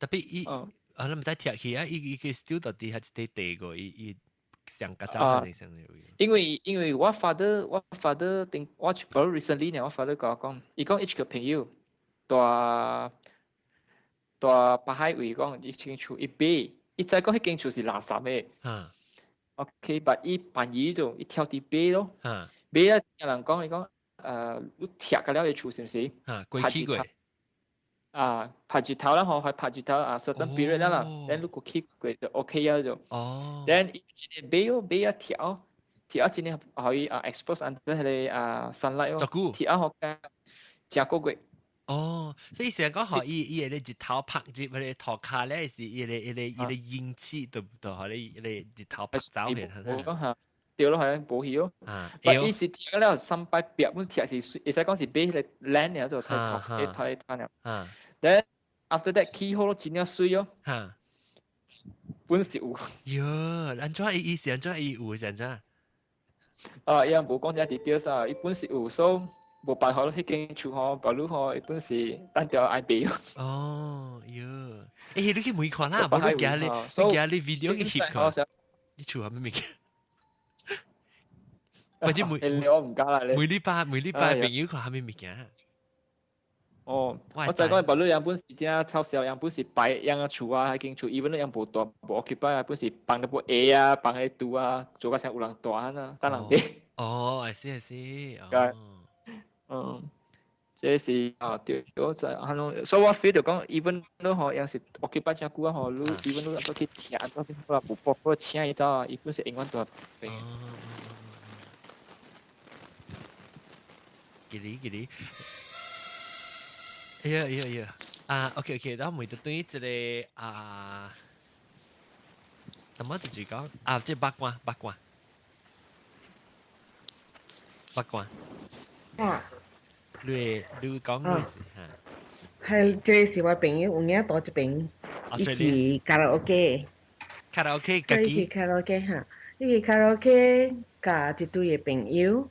特別伊，啊，你毋知拆去啊，伊伊個 still 到底係一塊地個，伊伊上較早係上。因為我 father 我 father 頂我 recently 呢，我 father 共我講，伊講伊一個朋友蹛蹛北海位講伊間厝伊買，伊知講彼間厝是垃圾的。OK，but 伊便宜就伊挑佇買咯。買啊，有人講伊講，你拆個了个厝是毋是？啊，過起過。啊，拍日頭啦吼，係拍日頭啊，certain period 啦，then 如果起過就 OK 啊就。then 伊真個買哦，買啊拆，拆真個可以啊 expose under 彼個啊 sunlight 哦，拆好誠個月。哦，所以成日講吼，伊伊個日頭曝入彼個塗跤咧，是伊個伊個伊個陰氣，對不對？予你伊個日頭曝走去。我講下，對咯，係無去咯。啊，但伊是拆了三擺壁，本拆是會使講是買彼個 land 爾做睇睇睇睇了。Then after that 起好咯，真正媠哦。本是有。喲，按怎伊伊是按怎伊有是按怎？啊，伊也無講這 details 啊，伊本是有，所以無辦法咯，彼間厝吼，別你吼，伊本是單調愛賣。哦，喲，欸，你去問看啦，無你今日你今日 video 去翕看，你厝啥物物件？或者每我毋敢啦，每禮拜每禮拜朋友看啥物物件？哦，我知講別你樣本是正臭笑，樣本是擺樣個厝啊，彼間厝，even 你樣無蹛無 occupy 啊，本是放淡薄鞋啊，放彼拄啊，做甲像有人蹛啊，等人買。哦，I see I see，哦，嗯，這是啊對，我知啊，所以我 feel 就講，even 你吼，樣是 occupy 誠久啊吼，你 even 你去聽，我無報我請伊走啊，伊本是永遠蹛。哦，記哩記哩。哎呀哎呀哎呀！啊，OK OK，然後每對這個啊，怎麼就是講啊，這八卦八卦八卦。啊。你你講咩事嚇？係，這是我朋友有影蹛這邊，伊去卡拉 OK。卡拉 OK，家己。去卡拉 OK 哈，伊去卡拉 OK，佮一堆的朋友。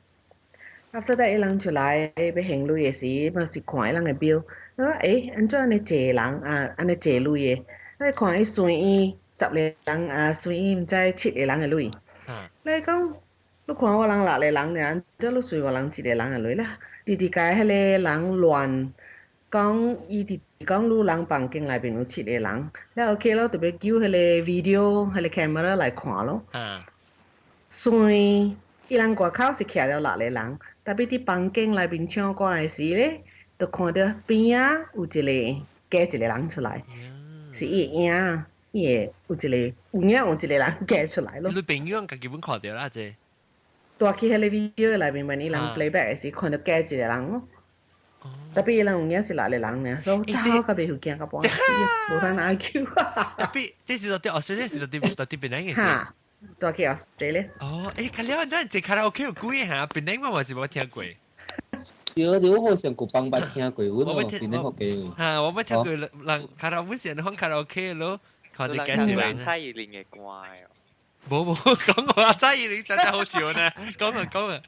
After that，伊人出來欲還鐳的時，嘛是看伊人的表。我講欸，按怎按呢濟人啊，按呢濟鐳的？你看伊算伊十個人啊，算伊毋知七個人的鐳。你講，你看我人六個人爾，按怎你算我人一個人的鐳啦？直直共彼個人亂講，伊直講你人房間內面有七個人，了 OK 咯，就欲叫彼個 video 彼個 camera 來看咯。算伊人外口是徛了六個人，特別佇房間內面唱歌的時咧，就看著邊仔有一個加一個人出來，是伊的影，伊會有一個有影有一個人加出來咯。你朋友家己本看著啦，這。蹛去彼個 video 內面，問伊人 playback 的時，看著加一個人咯。Tapi 伊人有影是六個人爾，所以走到袂曉驚到半死，無通 argue。 Tapi 這是到底 Australia 是到底檳城嘅事？哈，蹛去 Australia。哦，欸，較了，咱這卡拉 OK 有幾嚇？檳城我嘛是無聽過。對，對，我好像舊幫捌聽過，我檳城福建。嚇，我捌聽過人卡拉，本是人講卡拉 OK 咯，看啲幾隻人。蔡依林嘅歌哦。無無講我蔡依林實在好笑呢，講啊講啊。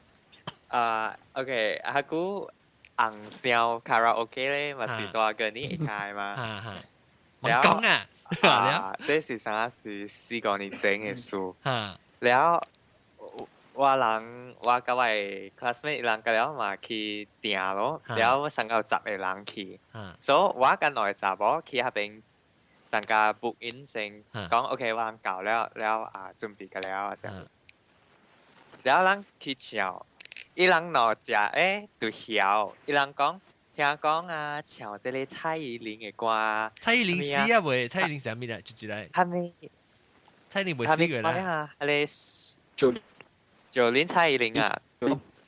啊，OK，阿久紅燒卡拉 OK 咧，嘛是大個你會開嘛？哈哈。講啊！啊，這是啥是4個年前嘅事。了，我人我佮我 classmate 人佮了嘛去訂咯，了我上夠10個人去，所以我佮兩個查某去彼邊，上家 book in 先，講 OK 我人到了了啊準備個了啊啥。了人去唱，伊人兩食誒就曉，伊人講。聽講啊，唱這個蔡依林的歌。蔡依林死啊未？蔡依林啥物啦？就一來。哈咪？蔡依林未死過啦。啊，彼個就連蔡依林啊。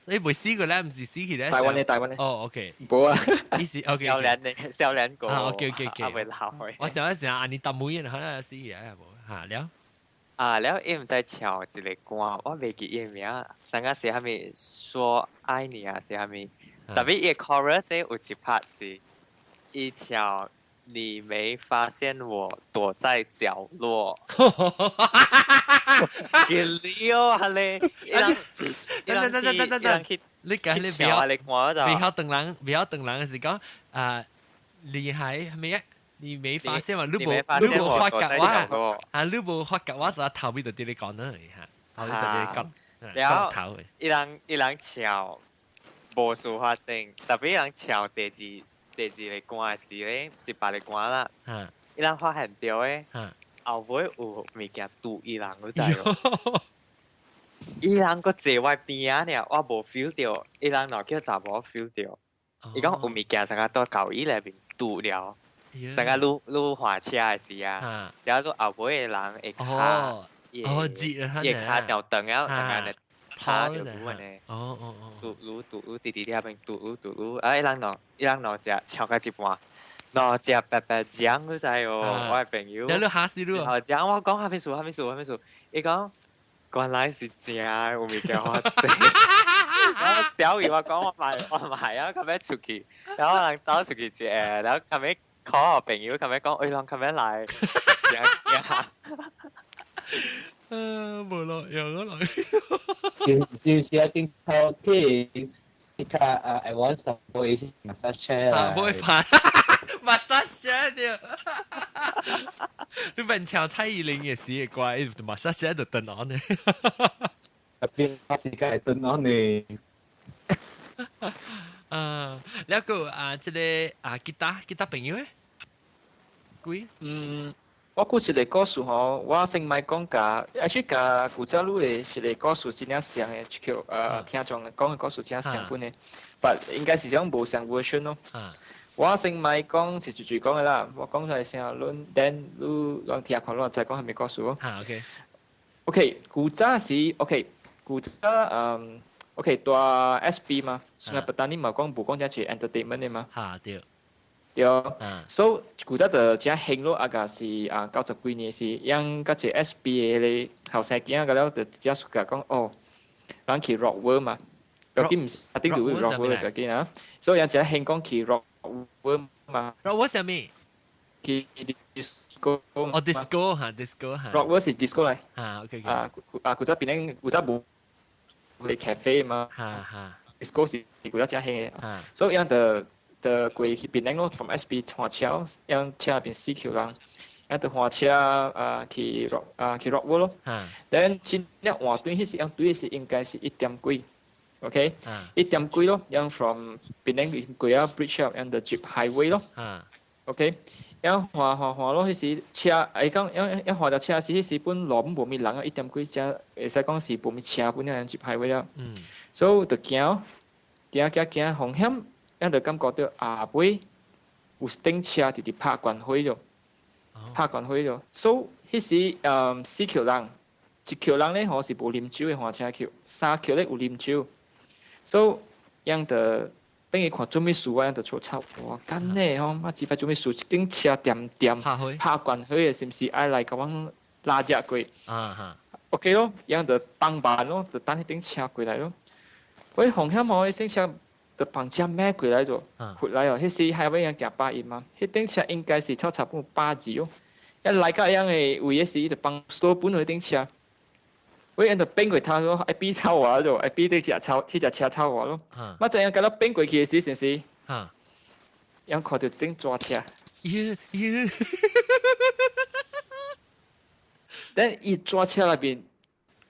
你未死過啦，毋是死去咧。台灣的，台灣的。哦，OK。無啊。意思 OK。少年的，少年歌。啊，OK。啊，未老的。我想一想，啊，你搭妹可能死去啊，無嚇了。啊，了伊毋知唱一個歌，我袂記伊的名，上個是啥物說愛你啊，是啥物？特別伊 chorus 有一 part 是伊唱你沒發現我躲在角落。給你哦，哈咧！等等等等等等，你講你不要不要等人，不要等人是講啊，你還咩啊？你沒發現嘛？你無你無發覺我啊？你無發覺我就頭尾就佇你講呢嚇，頭尾就佇你講。了，伊人伊人唱無事發生，特別伊人唱第二個歌時咧，是別個歌啦。伊人發現著的，後尾有物件拄伊人，你知無？伊人閣坐我邊仔爾，我無 feel 著，伊人若叫查某 feel 著。伊講有物件啥個蹛到伊內面拄了，啥個愈愈滑車的時啊，然後後尾的人會跤，哦，伊的跤傷長了，啥個他就愈按呢，拄愈拄愈直直伫遐邊拄愈拄愈，啊！伊人兩伊人兩隻唱到一半，兩隻白白講，你知無？我的朋友，你嚇死你！好講我講啥物事，啥物事，啥物事？伊講原來是真的有物件發生。我小伊我講我買我買啊，較尾出去，然後人走出去一下，然後較尾 call 我朋友，較尾講，欸，人較尾來，驚驚。啊，無路用啊來。就是啊，頂頭去去較啊，I want some massage chair 啊，不會煩，massage chair 對。你問唱蔡依林也是怪，massage chair 就turn on 呢。特別時間係 turn on 呢。啊，了個啊，這個啊，吉他吉他朋友咧，幾？嗯。我講一個故事吼，我先莫講共，actually 共古早女的一個故事真正像的，就叫聽眾講的故事真像本的，but 應該是種無相 version 咯。我先莫講是直直講的啦，我講出來先，恁等你攏聽看，你再講啥物故事哦。哈，OK。 OK，古早時 OK，古早嗯 OK，蹛 SP 嘛，Sungai Petani 嘛講無講這是 entertainment 的嘛。哈，對。對，所以古早就真興咯，啊個是啊90幾年時，樣甲一個 SP 的個後生囝個了就真暑假講哦，人去 Rock World 嘛，要緊毋是一定就會 Rock World 要緊啊，所以人真興講去 Rock World 嘛。 Rock World 啥物？去 disco。哦，disco 嚇，disco 嚇。 Rock World 是 disco 來。嚇，OK。啊啊，古早檳城古早無個 cafe 嘛。嚇嚇。 disco 是古早真興的，所以樣就。就過去檳城咯，從 SP 換車，樣車入邊四口人，樣就換車啊去 rock 啊去 Rock World 咯。Then 真正換轉彼時，樣對是應該是1點幾，OK？1點幾咯，樣 from 檳城過啊 bridge 樣就接 highway 咯。OK？樣換換換咯，彼時車，伊講樣樣換著車時，彼時本路無物人啊，1點幾車會使講是無物車本樣接 highway 了。所以就行行行行，風險。咱就感覺到後尾有頂車直直拍關火咗，拍關火咗。所以彼時四口人，一口人咧吼是無啉酒的換車去，三口咧有啉酒。所以樣就變伊看做咩事，我就出臭哇，幹呢吼，我只塊做咩事？一頂車點點拍慣好嘅，是毋是愛來共阮拉只過？啊哈，OK 咯，樣就幫辦咯，就等彼頂車過來咯。喂，紅險吼，彼頂車就放車咩過來咗，回來哦，彼時還欲樣行110嘛，彼頂車應該是超差不多120哦。一來到樣的位時，伊就幫鎖本彼頂車。喂，𪜶就變過頭咯，愛比超我咯，愛比對隻超，這隻車超我咯。我知影甲咱變過去的時，是毋是？樣看著一頂抓車。耶耶！等伊抓車內邊，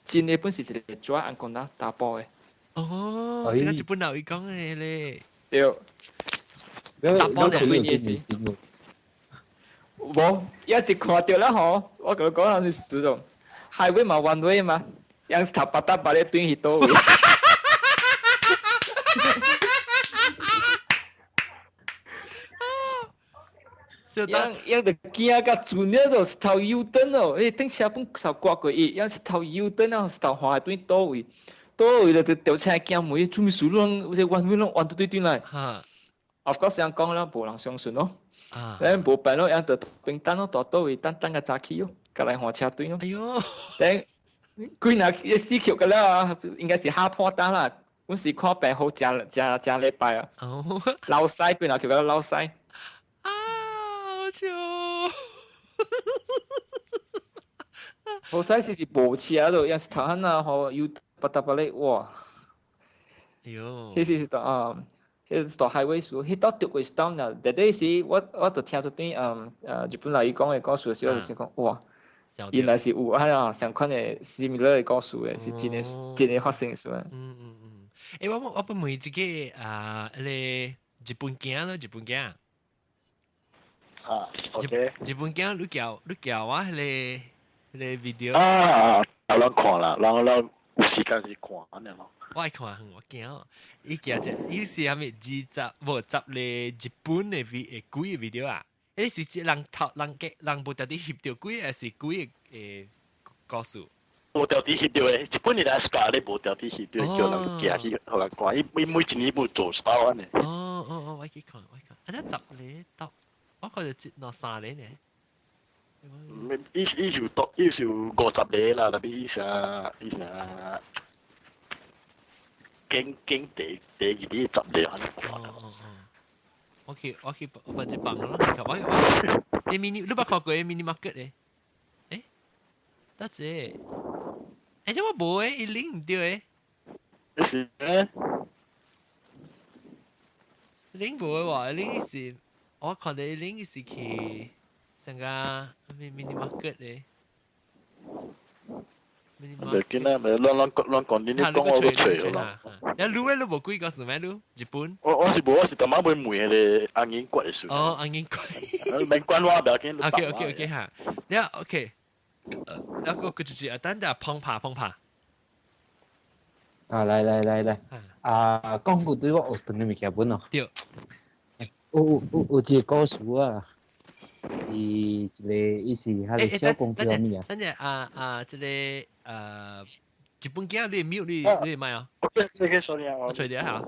真的本是一個抓按講啦查埔的。哦，這個日本佬伊講的咧。對。查埔的。無，一直看著啦吼，我共你講是事咯。Highway 嘛 one way 嘛，樣頭巴打巴咧轉去佗位。樣樣就驚甲船了就石頭 U 燈哦，迄頂車本受刮過伊，樣石頭 U 燈啊，石頭橫轉佗位，佗位就就掉車驚門，做咩事攏有隻彎彎攏彎對對來。Of course，樣講了無人相信咯。咱無辦咯，樣就平等咯，大佗位等等個早起咯。過來換車隊咯。哎喲！等幾若一死橋個了啊，應該是下破單啦。阮是看病好食食食禮拜啊。哦。老西幾若橋個老西。啊！好笑。好彩是是無車咯，也是頭漢啊，吼又巴達巴咧哇。哎喲。彼時是啊，彼是大 highway 事，彼到著過當啦。第第時我我就聽出對日本人伊講的故事時，我就想講哇。原來是有啊，相款的 similar 的故事的，是真的真的發生的事。嗯嗯嗯。欸，我我本問一個啊，彼個日本囝咯，日本囝。啊，OK。日本囝，你叫你叫我彼個彼個 video。啊，有人看啦，人人有時間是看按呢咯。我愛看，我驚。伊寄只，伊是啥物20無十個日本的 V 的鬼的 video 啊？欸，是這人頭人嘅人無特地翕著鬼，還是鬼的故事？無特地翕著的，日本人來教你無特地翕著，叫人寄去予人看。伊伊每一年無做手按呢。哦哦哦，我去看，我去看。啊，這十個到，我看著一兩三個呢。伊伊是多，伊是50個啦，特別伊啥伊啥，經經第第二日10個按呢看。哦哦哦。我去我去我把這放咯，我我你 mini 你捌看過 mini market 咧？欸，得這，欸，這我無誒，伊拎毋對誒。是咩？拎無的話，拎是，我看到伊拎是去上個 mini market 咧。袂緊啦，咪亂亂講亂講，你你講我都揣啦。你擼咧，你無幾個是咩擼？日本？我我是無，我是逐擺會問彼個紅英國的事。哦，紅英國。免管我，袂要緊。 OK OK OK 哈，你 OK。啊個個就是啊，等下碰拍碰拍。啊，來來來來，啊，講過對我學堂的物件本哦。對。有有有一個故事啊。伊一個伊是彼個小公叫物啊？等陣啊啊，這個日本囝你 mute 你你麥啊？OK，這個 sorry 啊，我隨啲下。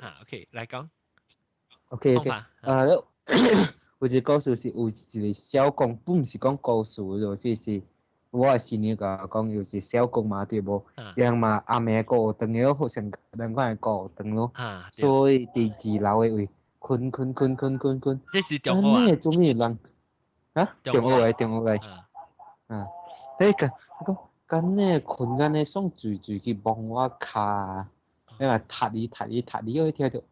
嚇，OK，來講。 OK OK，啊，有一個故事是有一個小公，本毋是講故事，就是是我的師娘共我講，有一小公嘛對無？人嘛暗暝過學堂的，好像兩款的過學堂咯，所以佇二樓的位。困困困困困困，這是中學啊？做咩人？啊？中學的，中學的。啊，你講，講，咁呢困緊呢，爽醉醉去摸我跤，你話踢伊踢伊踢伊，我聽著，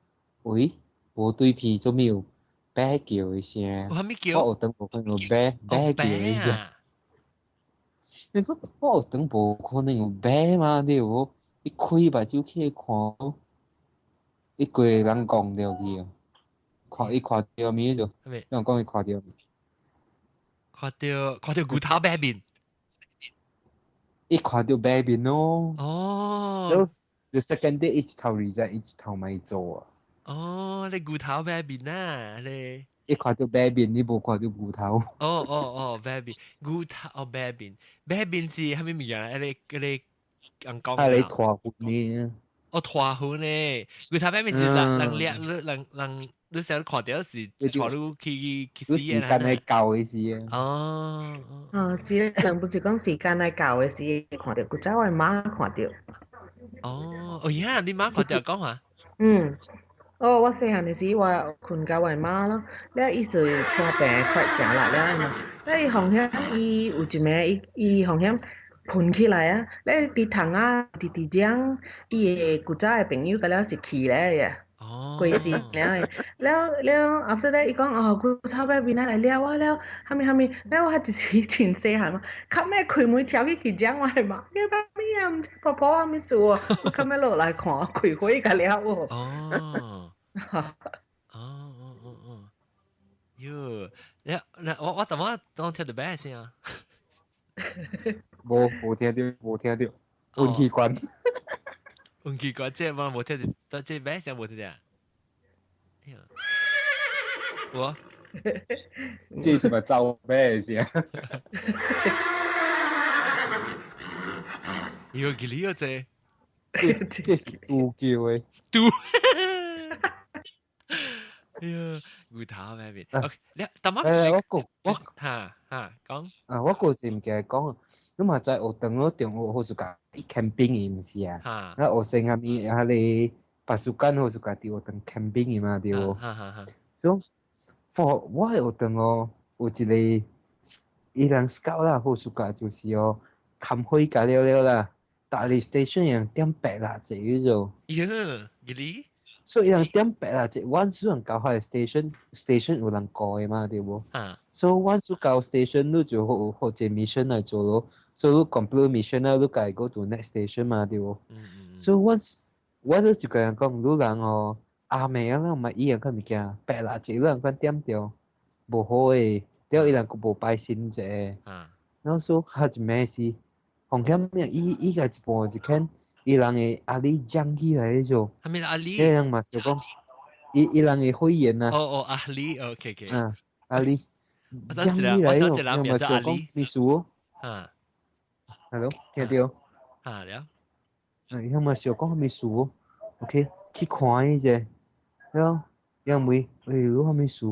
喂，無對皮做咩有白叫的聲？有啥物叫？我學堂無可能有白白叫的聲。你講我學堂無可能有白嘛？對無？伊開目睭去看，伊規個人戇著去啊！看伊看著物就，你講伊看著，看著看著牛頭馬面，伊看著馬面咯。哦。 The second day 伊一頭 resign，伊一頭咪做啊。哦，你牛頭馬面啊，你。伊看著馬面，你無看著牛頭。哦哦哦，馬面，牛頭哦馬面，馬面是啥物物件？彼個彼個人講。啊，你拖骨呢？哦，拖魂呢？牛頭馬面是人人掠人人，你成日看到是帶你去去死嘅。時間係舊嘅事啊。哦。哦，是人不是講時間係舊嘅事，看到古早我媽看到。哦，哦呀，你媽看到講話？嗯。哦，我細漢的時，我睏佮我媽咯，了伊就看病快誠力了嘛，了伊風險伊有一暝伊伊風險睏起來啊，了佇窗仔佇佇講伊的古早的朋友佮了一去咧呀，過世了的，了了 after that 伊講哦，古早尾邊來掠我了，啥物啥物，了我就是真細漢嘛，較尾開門跳去去講我的媽，叫媽咪啊，毋知婆婆啥物事哦，我較尾落來看開火佮了哦。哦。哦哦哦哦，喲，你我我怎麼當聽到咩聲啊？無無聽到，無聽到，運氣關。運氣關，這我無聽到，這咩聲無聽到？哎呀，我，這是咪走咩聲？喲，幾哩啊這？這是豬叫的。豬。哎呀，牛頭馬面。OK，你但係我講我嚇嚇講。啊，我個是毋記得講，你嘛知學堂咯，中學好似甲 camping 的毋是啊？啊，學生啥物啊個白書間好似家佇學堂 camping 的嘛對無？所以，我學堂哦，有一個伊人 scout 啦，好似家就是哦，砍火甲了了啦，逐個 station 樣點白蠟燭迄種。喲，幾哩？所以人點白啦，即阮雖然到彼個 station station 有人顧的嘛，對無？啊。所以阮所到 station 你就好好一個 mission 來做咯，所以你 complete mission 啦，你家己 go to next station 嘛，對無？嗯嗯。所以阮我都就共人講，你人哦，阿妹啊，嘛伊樣款物件，白蠟燭你人款點著無好的，了伊人閣無拜神者。啊。然後所以較一暝是風險咩？伊伊個一半一間。伊人的壓力降起來迄種，啥物壓力？伊人嘛是講，伊伊人的肺炎啊。哦哦，壓力，OK OK。啊，壓力。我想一個，我想一個人名叫壓力。秘書。啊。 Hello，聽到？啊了。啊，伊嘛是講秘書，OK，去看伊者，了，伊問，哎，你啥物事？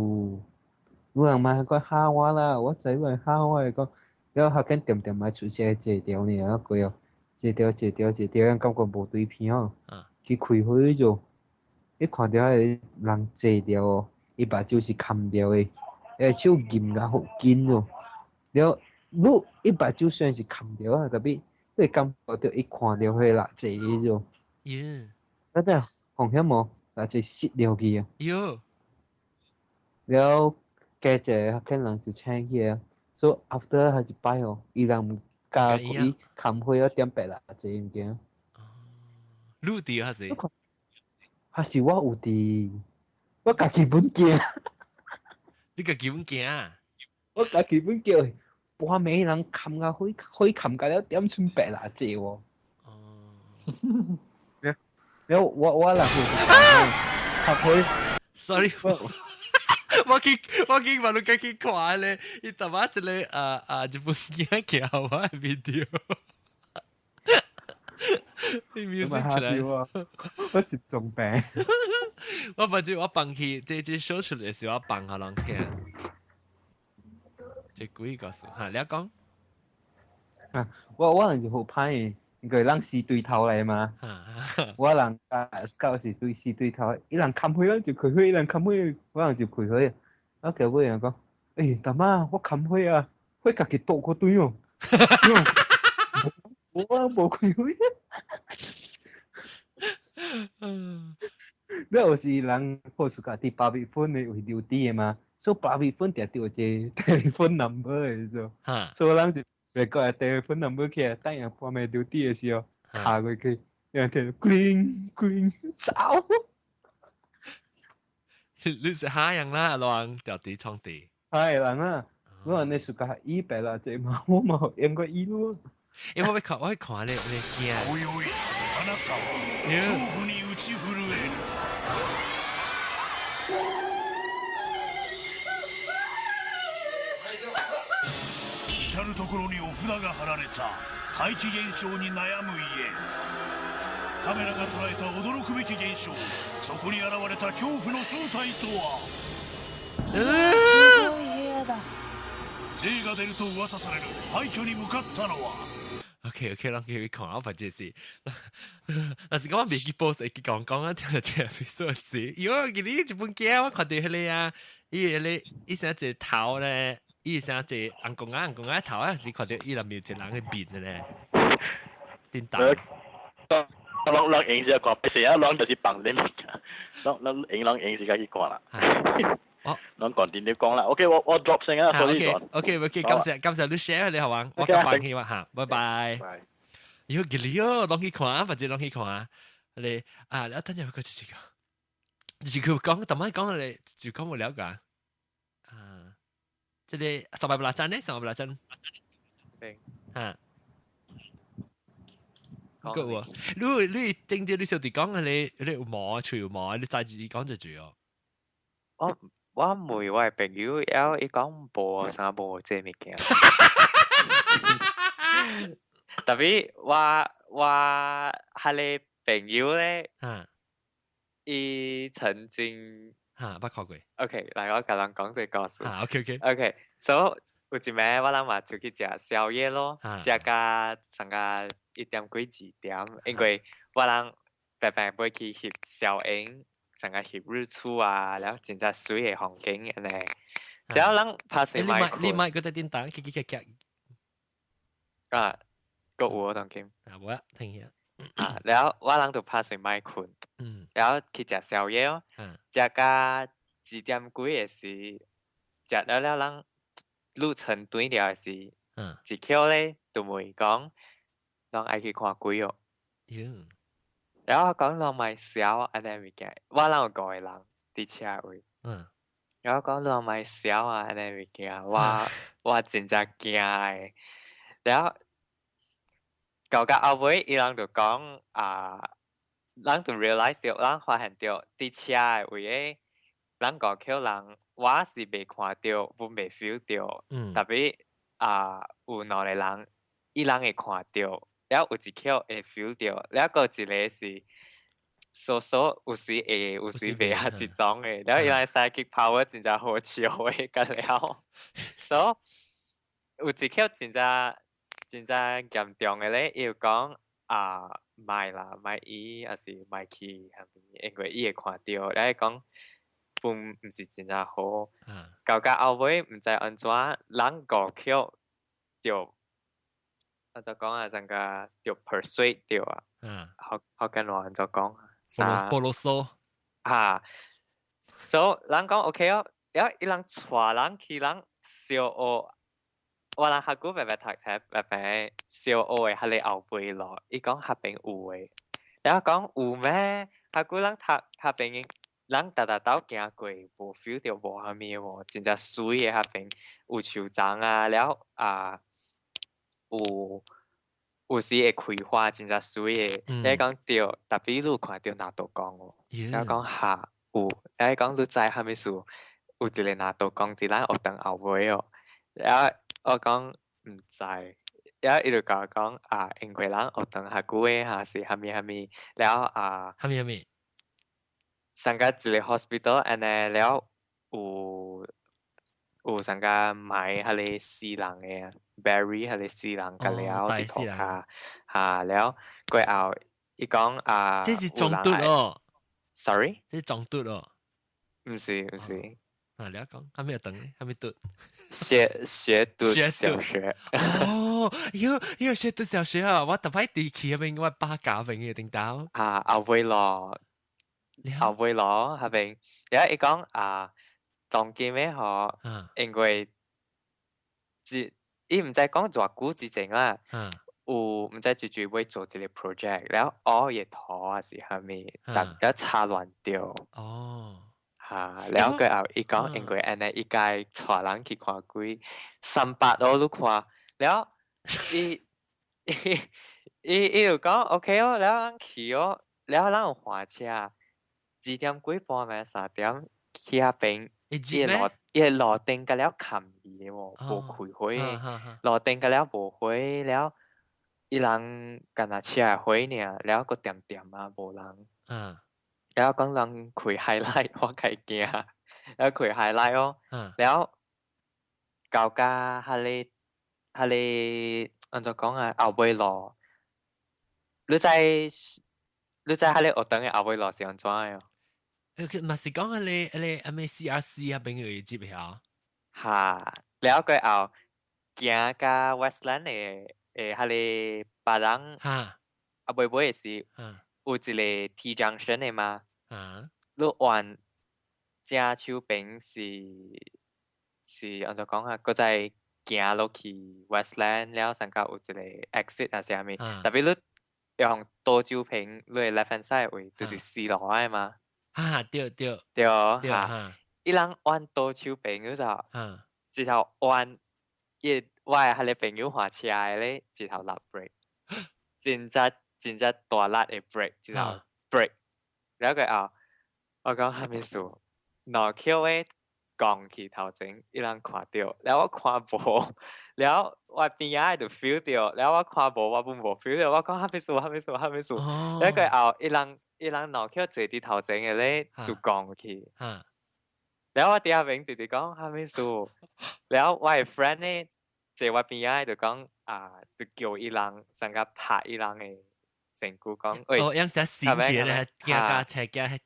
有人嘛講嚇我啦，我知有人嚇我，講，了後間點點嘛出現坐掉呢，過哦。坐掉坐掉坐掉，人感覺無對片哦。去開火就，一看到彼個人坐掉哦，伊目睭是含掉的，伊手撳甲好緊哦。了，你伊目睭雖然是含掉啊，特別你會感覺到伊看到彼個蠟燭彼種。耶！啊對，風險無，蠟燭熄掉去啊。喲。了，加一個可能就請起來，所以 after 還一擺哦，伊人。加伊砍火啊點白蠟燭物件。你有佇還是？還是我有佇，我家己本驚。你家己本驚？我家己本驚，半暝人砍甲火，火砍甲了點剩白蠟燭喎。哦。了我我人有砍火。 Sorry。我去我去把你家去看咧，伊淡仔一個啊啊一本鏡叫我的 video，你 music 出來，我是重病。我反正我放去，這這 show 出來時，我放予人聽。這鬼故事哈，你講。啊，我我人就好歹，因為人是對頭來嘛。我人啊，到是對是對頭，伊人砍火，我就開火；伊人砍火，我人就開火。啊，結尾人講，欸，大媽，我砍火啊，火家己倒過對哦。我無開火。你有時人好似家己八月份的為留底的嘛，所以八月份定著一個 telephone number 的時候，所以人就別個 telephone number 起來，等下半暝留底的時候，敲過去，然後聽到叮叮走。你是蝦人啦，亂掉地創地。係人啊，我話你暑假伊白啦，這嘛我嘛應該伊咯。欸，我欲看，我欲看咧，咧驚。今宵あなたは恐怖に打ち震える。至る所にお札が貼られた怪奇現象に悩む家。カメラが捉えた驚くべき現象。そこに現れた恐怖の正体とは？すごい部屋だ。霊が出ると噂される廃墟に向かったのは？ OK OK，咱去看啊，或者是，但是講我未記 post 會記講講啊，聽下這 episode 是，因為記得一本鏡我看到彼個啊，伊彼個伊成一個頭咧，伊成一個紅公仔紅公仔頭啊，是看到伊內面有一個人的面的咧，叮當。攏攏閒時看，成日攏就是放咧物件，攏攏閒攏閒時間去看啦。哦，攏講電你講啦。OK，我 drop 先啊，sorry。 OK OK，感謝感謝你 share 你好嘛？我較放去嘛嚇，拜拜。喲，記你哦，攏去看，或者攏去看。你啊，你等陣個這個，這個講，頭擺講你就講無了解。啊，這個三百八針呢？三百八針。嚇。個喎，你你正正你小弟講你你有毛喙有毛，你知自己講就住哦。我問我的朋友，了伊講無啥無這物件。特別我彼個朋友咧，伊曾經嚇捌看過。 OK，來我共人講這個故事。嚇 OK OK。 OK，so 有一暝我人嘛出去食宵夜咯，食到上個1點幾2點，因為我人白白欲去翕小影，上個翕日出啊，然後真正媠的風景按呢。只要人拍死麥，你莫閣在叮當，去去去去。啊，閣有當今。啊，無啊，聽下。啊，然後我人就拍算莫睏，然後去食宵夜哦，食到2點幾的時，食了了人路程轉了的時，一口咧就問講，人愛去看鬼哦。然後我講人莫痟按呢物件，我人有五個人佇車位。然後講人莫痟啊按呢物件，我真正驚的。然後到後尾，伊人就講啊，人就 realize 著，人發現著佇車的位的，人五口人，我是袂看著，阮袂 feel 著，特別啊有兩個人，伊人會看著，了有一口會 feel 著，了閣一個是傻傻，有時會，有時袂啊，這種的，了伊人 psychic power 真正好笑的，甲了，所以有一口真正真正嚴重的咧，伊就講啊，莫啦，莫伊，抑是莫去啥物，因為伊會看著，了伊講本毋是真正好。到後尾毋知按怎，人五口就按怎講啊，怎個就 persuade 著啊，好好跟我按怎講啊？菠蘿酥。啊，所以人講 OK 哦，了伊人帶人去人小學。我人較久白白讀冊，白白小學的彼個後背路，伊講彼邊有的，了我講有咩？較久人讀彼邊，人逐逐兜行過，無 feel 著無啥物無，真正媠的彼邊有樹叢啊，了啊有時會開花，真正媠的。你講對，特別你有看著拿督公無？了講哈有，了伊講你知啥物事？有一個拿督公佇咱學堂後尾哦，了我講毋知，了伊就共我講啊，因為咱學堂較久的哈是啥物啥物，了啊，啥物啥物，上個一個 hospital 按呢了有上個埋彼個死人的 bury 彼個死人甲了佇塗跤，哈了過後伊講啊，這是中毒哦，sorry，這是中毒哦，毋是毋是。啊，你講，還沒有等，還沒讀。學讀小學。哦，喲喲，學讀小學啊！我特擺地去彼邊，我爸教邊嘅頂頭。啊，後尾咯，後尾咯，彼邊，然後伊講啊，當今的吼，因為伊毋知講偌久之前啦，有毋知住住欲做一個 project，然後學伊塗還是啥物，逐個插亂著。哈，了過後伊講因為按呢，伊該帶人去看鬼，300路你看，了伊就講 OK 哦，了咱去哦，了咱有換車，2點幾半暝3點去彼邊，伊個路燈甲了冚去的喎，無開火，路燈甲了無火了，伊人干焦車的火爾，了閣恬恬啊，無人。了講人開 highlight，我較會驚，了開 highlight 哦，了到甲彼个彼个按怎講啊？後尾路，你知你知彼个學堂的後尾路是按怎的哦？嘛是講彼个彼个啥物 CRC 彼邊有接遐？哈，了過後行甲 Westland 的的彼个別人，啊尾尾的時有一个 T junction 的嘛？你往正手邊是是按怎講啊？閣再行落去 Westland 了，上較有一個 exit 還是啥物？特別你用左手邊，你的 left hand side 位就是四路的嘛？哈，對對。對，哈。伊人往左手邊嗰就，一頭彎，伊我的彼個朋友換車的咧，一頭落 brake，真正真正大力的 brake，一頭 brake，了過後，我講啥物事？兩橋的降去頭前，伊人看著，了我看無，了我邊仔就 feel 著，了我看無，我本無 feel 著，我講啥物事？啥物事？啥物事？了過後，伊人伊人兩橋坐佇頭前的咧，就降去。了我佇遐邊直直講啥物事？了我的 friend 咧坐我邊仔就講啊，就叫伊人，上甲拍伊人的身軀講，喂，哦，樣寫閃起咧，驚架車驚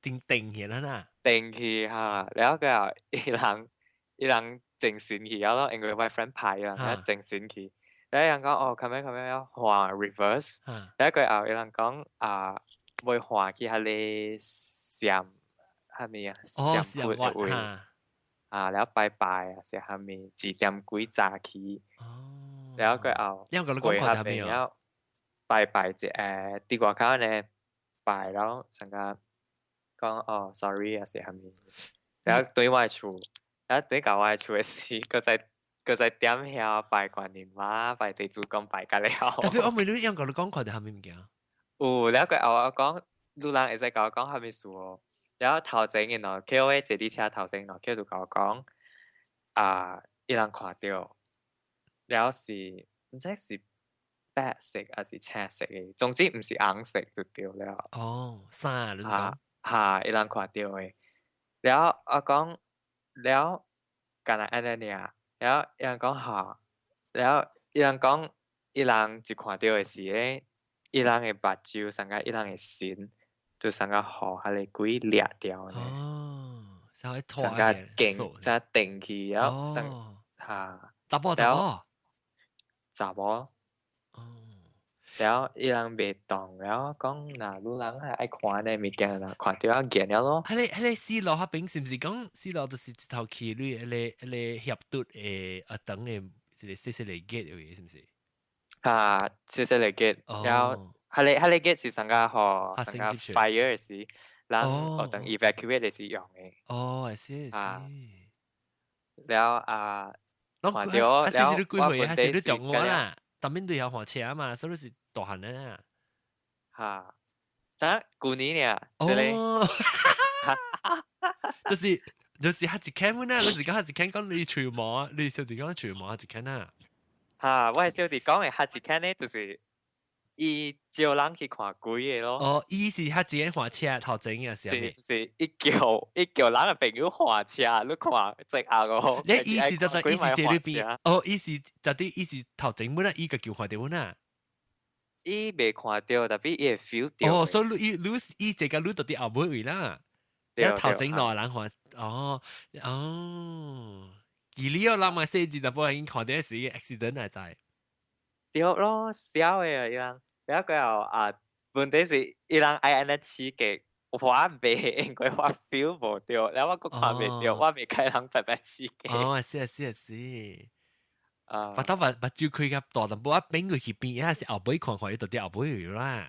定定起啦呐。定去哈，了過後伊人伊人精神去了咯，因為我 friend 拍伊人，了精神去，了伊人講哦，咁樣咁樣要換 reverse，了過後伊人講啊，會換去彼个閃啥物啊，閃骨的位，啊，了拜拜啊，是啥物？一點幾早起，了過後過彼邊了拜拜一下，佇外口呢拜了，上甲講哦，sorry 啊，是啥物？了對我厝，了對到我厝的時，閣再閣再點遐拜觀音媽，拜地主公拜甲了。特別我問你，用佮你講看著啥物物件？有，了過後我講，有人會使共我講啥物事哦？了頭前的兩口的坐佇車頭前兩口就共我講，啊，伊人看著，了是毋知是白色還是青色的，總之毋是紅色就對了。哦，衫你是講？哈，伊人看著的，了我講，了干焦按呢爾，了伊人講哈，了伊人講，伊人一看著的時咧，伊人的目睭，上甲伊人的神，就上甲予彼個鬼掠掉呢。哦，上甲勁，上定去，了上哈。查某查某。查某。了伊人袂動，了講若女人係愛看呢物件，若看著啊見了咯。彼個彼個四路彼邊是毋是講四路就是一頭去你彼個彼個協拄的學堂的一個細細個 gate 位，是毋是？哈，細細個 gate，了彼個彼個 gate 是上甲予上甲 fire 時，人學堂 evacuate 的時用的。哦，是是。了啊，看著了，我幾歲？還是你中學啦？當面對有換車嘛，所以是大漢的啊。哈，啥？舊年爾？哦，就是就是較一間啊，你是講較一間講你喙毛，你小弟講喙毛較一間啊。哈，我的小弟講的較一間呢，就是伊招人去看鬼的咯。哦，伊是較一間換車頭前啊，是是是，伊叫伊叫人的朋友換車，你看這鴨哦。你伊是就伊是這裏邊，哦，伊是就啲伊是頭前本啊，伊個叫看著本啊。伊袂看著，特別伊會 feel 著。哦，所以伊你伊這個你到佇後尾位啦。你頭前兩個人看，哦哦，而你個人嘛細緻，淡薄已經看著是 accident 來在。對咯，痟的啊，伊人，了過後啊，問題是伊人愛按呢刺激，我袂，因為我 feel 無著，了我閣看袂著，我袂開人白白刺激。哦，是啊，是啊，是。啊！把頭目目睭開較大淡薄，啊，變過去邊，啊是後尾看看，伊到底後尾有啦。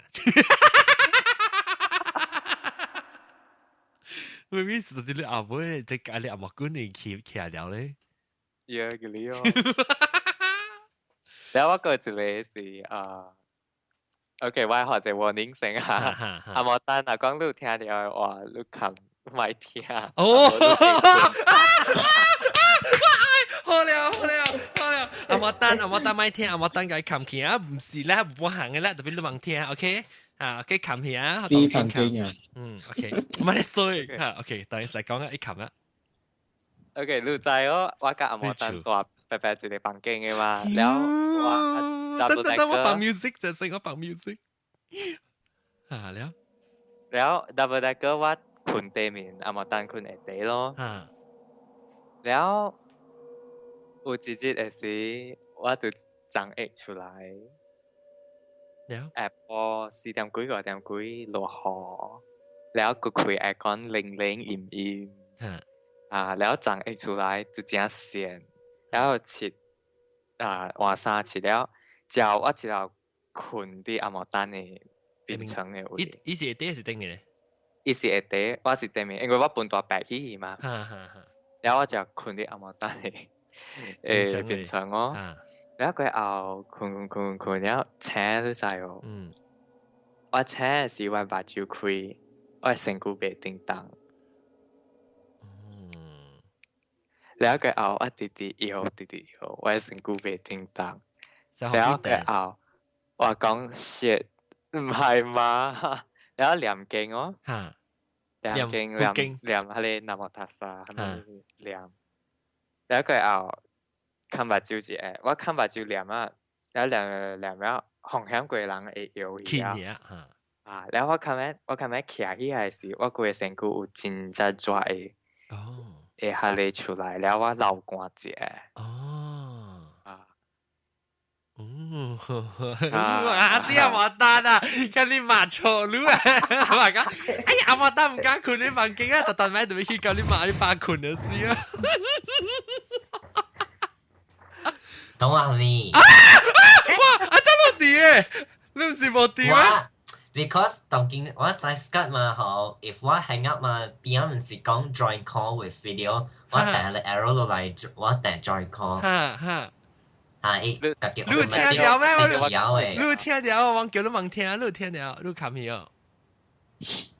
明明是到底後尾，這家裡阿毛管你起起來了咧。呀，個你哦。了我閣一個是啊，OK，我學者 warning 聲啊，阿毛丹若講你有聽著的話，你較莫聽。哦。好了好了好了，阿莫等，阿莫等咪聽，阿莫等佢冚起啊，唔是咧，唔行嘅咧，特別你望聽，OK？啊，OK，冚起啊，啲房間啊，嗯，OK，唔係你衰嚇，OK，等陣時講啊，一冚啊。 OK，你知哦，我佮阿莫等蹛白白一个房間的嘛，了我等等等，我放 music 就先，我放 music。啊了，了 double decker 我睏對面，阿莫等睏下底咯。了有一日的時，我就昨下出來。了下晡4點幾5點幾落雨，了閣開 aircon 冷冷陰陰。啊，了昨下出來就真跣，了拭啊換衫拭了，之後我一路睏佇阿毛丹的病床的位。伊是下底還是頂面咧？伊是下底，我是頂面，因為我分大白起嘛。了我就睏佇阿毛丹的病床哦。了過後睏睏睏睏了醒你知哦。我醒的時我目睭開，我身軀袂叮當。了過後我直直搖，直直搖，我身軀袂叮當。了過後我講 shit，唔係嘛？了念經哦。念經念念彼个南無塔薩，蝦米念。了過後，崁目睭一下，我崁目睭念啊，了念念了，風險過人會搖去啊。啊，了我崁欲我崁欲徛起來時，我規个身軀有真正熱的。會下嚟出來了，我流汗一下。哦。啊。嗯，阿啲阿莫丹啊，看你罵錯你啊，我講，哎呀，阿莫丹唔敢睏你房間啊，特特買就去教你罵你爸睏的事啊。懂啊，咪？啊！哇！阿真落地誒，你唔是無地咩？Because 當今我在 Skype 嘛，吼，if 我 hang up 嘛，邊唔是講 join call with video，我彈個 arrow 落來，我彈 join call。哈哈。啊！伊家己你有聽到咩？你有聽到？我叫你問聽，你有聽到？你冚去哦。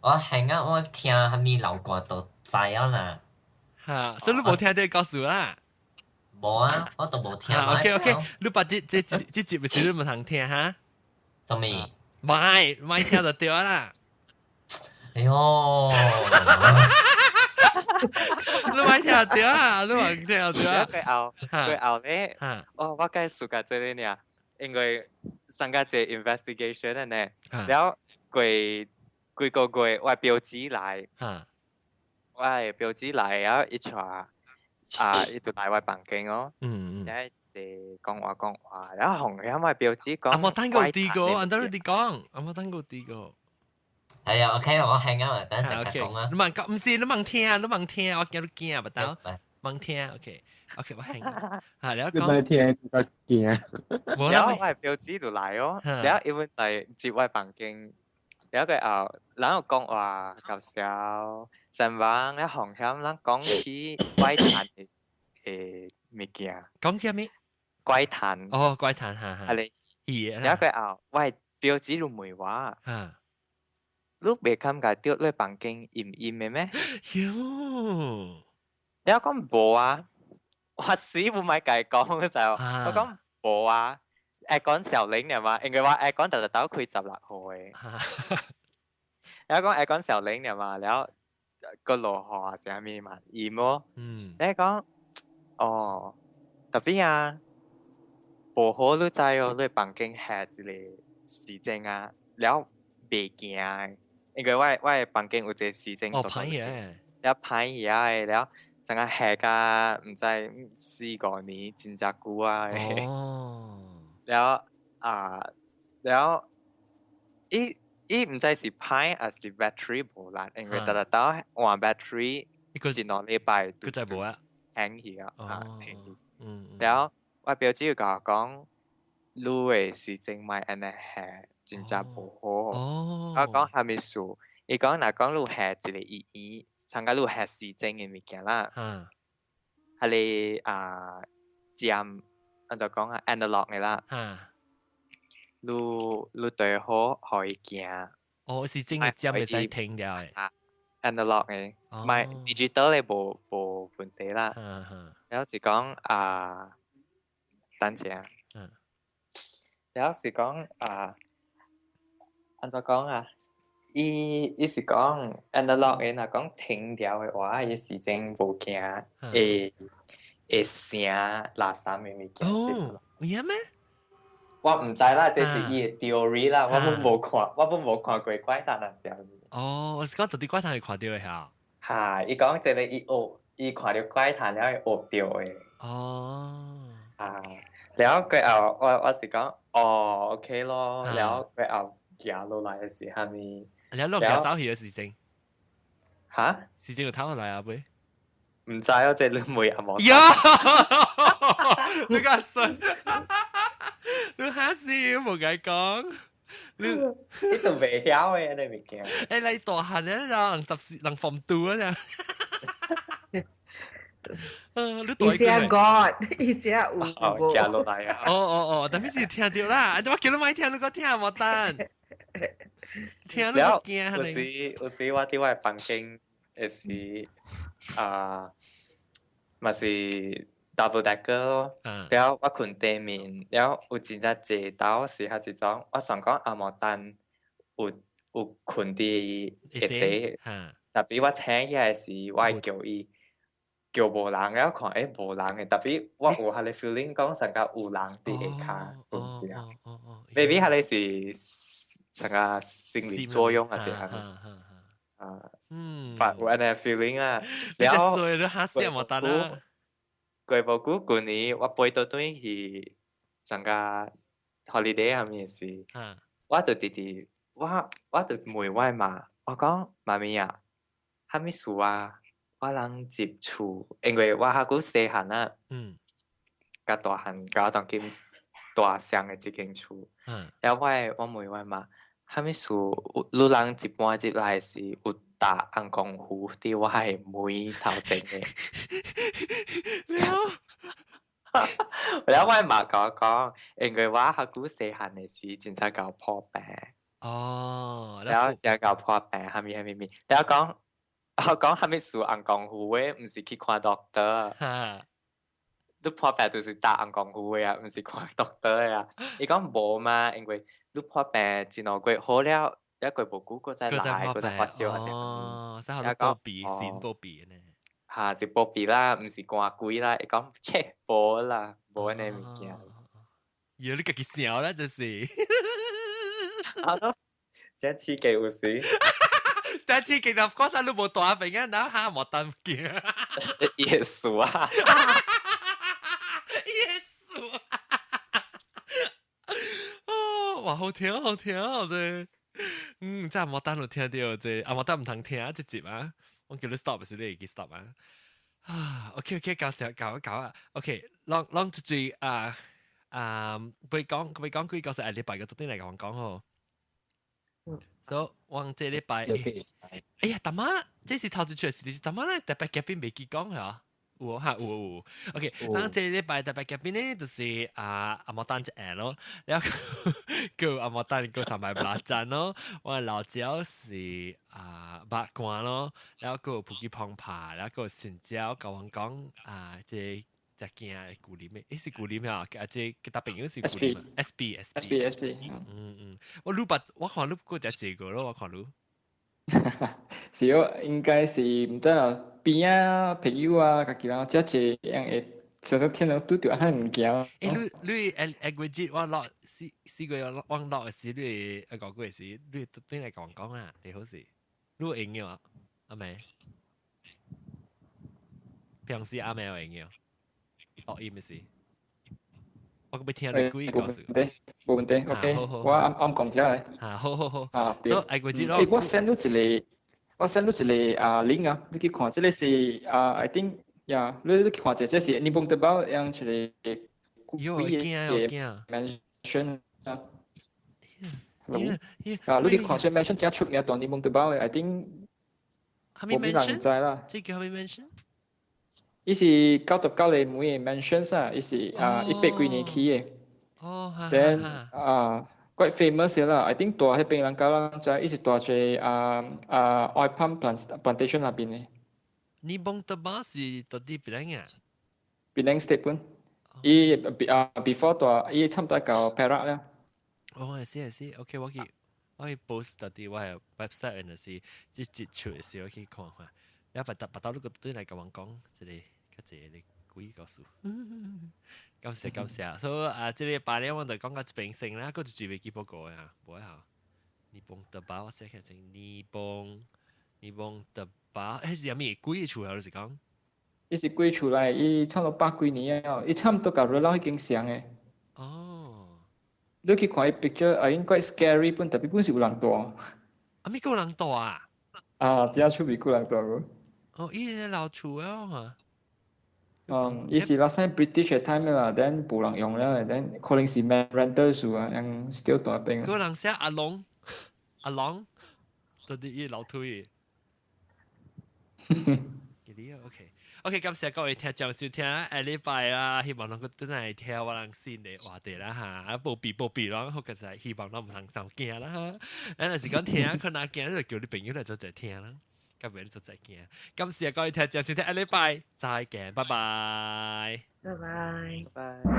我 hang up，我聽蝦米流過都知啊啦。哈，所以你無聽到告訴啦。無啊，我都無聽。 OK OK，你把這這這這集咪是你唔通聽哈？做咩？唔係，唔係聽就對啦。哎喲！你唔係聽就對啊，你唔聽就對啊。過後，過後咧，哦，我計暑假這裡呢，因為參加這 investigation 呢，了過幾個月，我表姊來，我表姊來，然後一帶啊，伊就來我房間哦，然後坐講話講話，然後紅險我表姊講，阿冇等過啲個，阿等你講，阿冇等過啲個。係啊，OK，我係啱啊，等陣講啊。你問講，唔是你問聽，你問聽，我驚你驚不到。問聽，OK，OK，我係。啊，你講。你聽較驚。然後我表姊就來哦，然後因為來接我房間，然後佢後，然後講話搞笑，上網咧紅險，咱講起怪談的物件。講起咩？怪談。哦，怪談，哈哈。係你。然後佢後，我表姊就問我。哈。你袂感覺著你房間陰陰的咩？喲，然後講無啊，我死唔愛共伊講就，我講無啊，愛講小玲爾嘛，因為我愛講特特鬥開16號的。然後講愛講小玲爾嘛，然後閣落雨啊啥物嘛，陰無。你講，哦，特別啊，無好你知哦，你房間下一个時鐘啊，了袂行。因為我的房間有一個時鐘，哦，歹嘅，了歹去啊的，了成個下甲毋知四五年，真正久啊的。哦，了啊，了伊伊毋知是歹還是 battery 無力，因為逐逐兜換 battery，一兩禮拜閣再無啊，停去啊，啊停去。了我表姊就共我講，你的時鐘莫按呢下。真正無好。哦，我講蝦米事？伊講若講你下一個醫院，參加你下時鐘的物件啦。彼个啊，針按怎講啊，analog 的啦。你你對好，予伊行。哦，時鐘的針會使停掉的。啊，analog 的，毋係 digital 的無無問題啦。了是講啊，等陣。嗯。了是講啊，按怎講啊？伊伊是講 analog 的，若講停掉的話，伊時間無行，會會聲垃圾的物件。哦，有咩？我毋知啦，這是伊的 theory 啦，我本無看，我本無看過怪誕啊啥物。哦，我是講到底怪誕會看著的嚇。哈，伊講這個伊學，伊看著怪誕了會學著的。哦。啊，了過後我我是講，哦，OK 咯，了過後行落來的是啥物？了落行走去的時陣。哈？時陣有偷落來啊未？毋知哦，這你問阿毛。呀！你個衰！你嚇死，無解講。你你都袂曉的按呢物件。欸，你大漢咧，人十四人放毒啊！你大伊寫 God，伊寫有哦，行落來啊！哦哦哦，但是聽著啦，我叫你莫聽，你閣聽無等。聽你驚。有時有時我佇我的房間的時啊，嘛是 double decker 咯。了我睏地面，了有真正濟兜是較一種，我想講阿毛丹有有睏佇下底，特別我醒起來時，我會叫伊叫無人，了看欸無人的，特別我有彼個 feeling 講上甲有人佇下跤睏著。maybe 彼個是啥個心理作用還是啥物？啊，嗯，but 有按呢 feeling 啊，了所以你嚇死阿毛丹啊！過無久，舊年我飛倒轉去參加 holiday 啥物時，我就直直我我就問我媽，我講媽咪啊，啥物事啊？我人入厝，因為我較久細漢啊，佮大漢佮當今大雙的這間厝，了我我問我媽，啥物事？你人一搬入來時有搭紅功夫佇我的門頭前的。了，了我媽共我講，因為我較久細漢的時，真正𠢕破病。了真𠢕破病，啥物啥物物，了講我講啥物事紅功夫的，毋是去看 doctor。你破病就是打紅功夫的啊，毋是看 doctor 的啊。伊講無嘛，因為你破病一兩個月好了，一過無久，閣再來，閣再發燒啊啥物。哦，使好多保庇，先保庇呢。哈，是保庇啦，毋是寒鬼啦。伊講切，無啦，無按呢物件。喲，你家己想啦，這是。啊，這刺激有時。這刺激就嗰陣你無大病啊，然後嚇無擔驚。耶穌啊！耶穌啊！哦，哇，好聽好聽哦，這。嗯，這無等有聽著這，啊無等毋通聽這集啊。我叫你 stop 時，你會記 stop 啊。啊，OK OK，搞笑搞搞啊。OK，攏攏出去啊啊，袂講袂講幾個是下禮拜個昨天來共我講吼。所以我這禮拜，哎呀，大媽，這是頭一出是，大媽咧特別嘉賓未記講嚇。有哈有有，OK，咱這禮拜特別嘉賓呢，就是啊阿毛丹一個咯，然後叫阿毛丹叫三百八讚咯，我老椒是啊八關咯，然後叫普吉澎爬，然後叫新椒，甲我講啊這隻鏡古林的，欸是古林啊，啊這個朋友是古林，S B S B S B，嗯嗯，我滷捌我看你過食這個咯，我看你。是哦，應該是毋知啦，邊仔朋友啊，家己人食濟樣會常常聽到拄著按呢物件。欸，你你下下個月我落四四個月我落的時，你會啊個月時，你會轉來共我講啊，對好勢，你有閒的無？阿妹，平時阿妹有閒的，錄音的時，我閣欲聽你幾個故事。無問題，無問題，OK，我暗暗講者來。啊，好好好。啊，對。下個月咯。欸，我 send 你一個，我 send 你一個啊 link 啊，你去看，這個是啊，I think 呀，你你去看者，這是 Nibong Tebal 樣一個喲，驚我驚。 mansion 啊。啊，你去看這 mansion 真出名，大 Nibong Tebal 的，I think。啥物 mansion？知啦。這叫啥物 mansion？伊是99個每個 mansion 啊，伊是啊一百幾年起的。哦， Then 啊，quite famous 啦，I think 住彼邊人較人知，伊是住佇啊啊 oil palm plantation 那邊的。 Nibong Tebal 是到底檳城啊？檳城 state 本，伊啊 before 大，伊差唔多到 Perak 啦。哦，是係是，OK，我去 post 到啲我係 website 嗰時，即接觸嘅時我去看看。你白白到你個對來共我講，這個較濟個鬼故事。感謝感謝，所以啊，這個拜了我就講到這邊先啦，閣一句袂記報告啊，無哈。Nibong Tebal 我寫起成 Nibong Tebal，彼是啥物鬼厝啊？你是講？伊是鬼厝來，伊差不多百幾年啊，伊差不多佮熱鬧彼間相的。哦。你去看伊 picture，啊，應該 scary 本，特別本是有人住。啊，咪閣有人住啊？啊，真趣味閣有人住個。哦，伊個老厝啊。嗯，伊是 last time British 的 time 啦，then 無人用了，then 可能是 rental 數啊，人 still 住邊。閣人寫阿龍，阿龍，到底伊老腿。記得 OK。OK，感謝各位聽眾收聽，下禮拜啊，希望能夠轉來聽我人新的話題啦哈，啊，無避無避咯，好個就希望攏毋通傷驚啦哈。咱若是講聽，可能驚，你就叫你朋友來做齊聽啦，甲袂你做齊驚。感謝各位聽眾收聽，下禮拜再見，拜拜。拜拜。拜拜。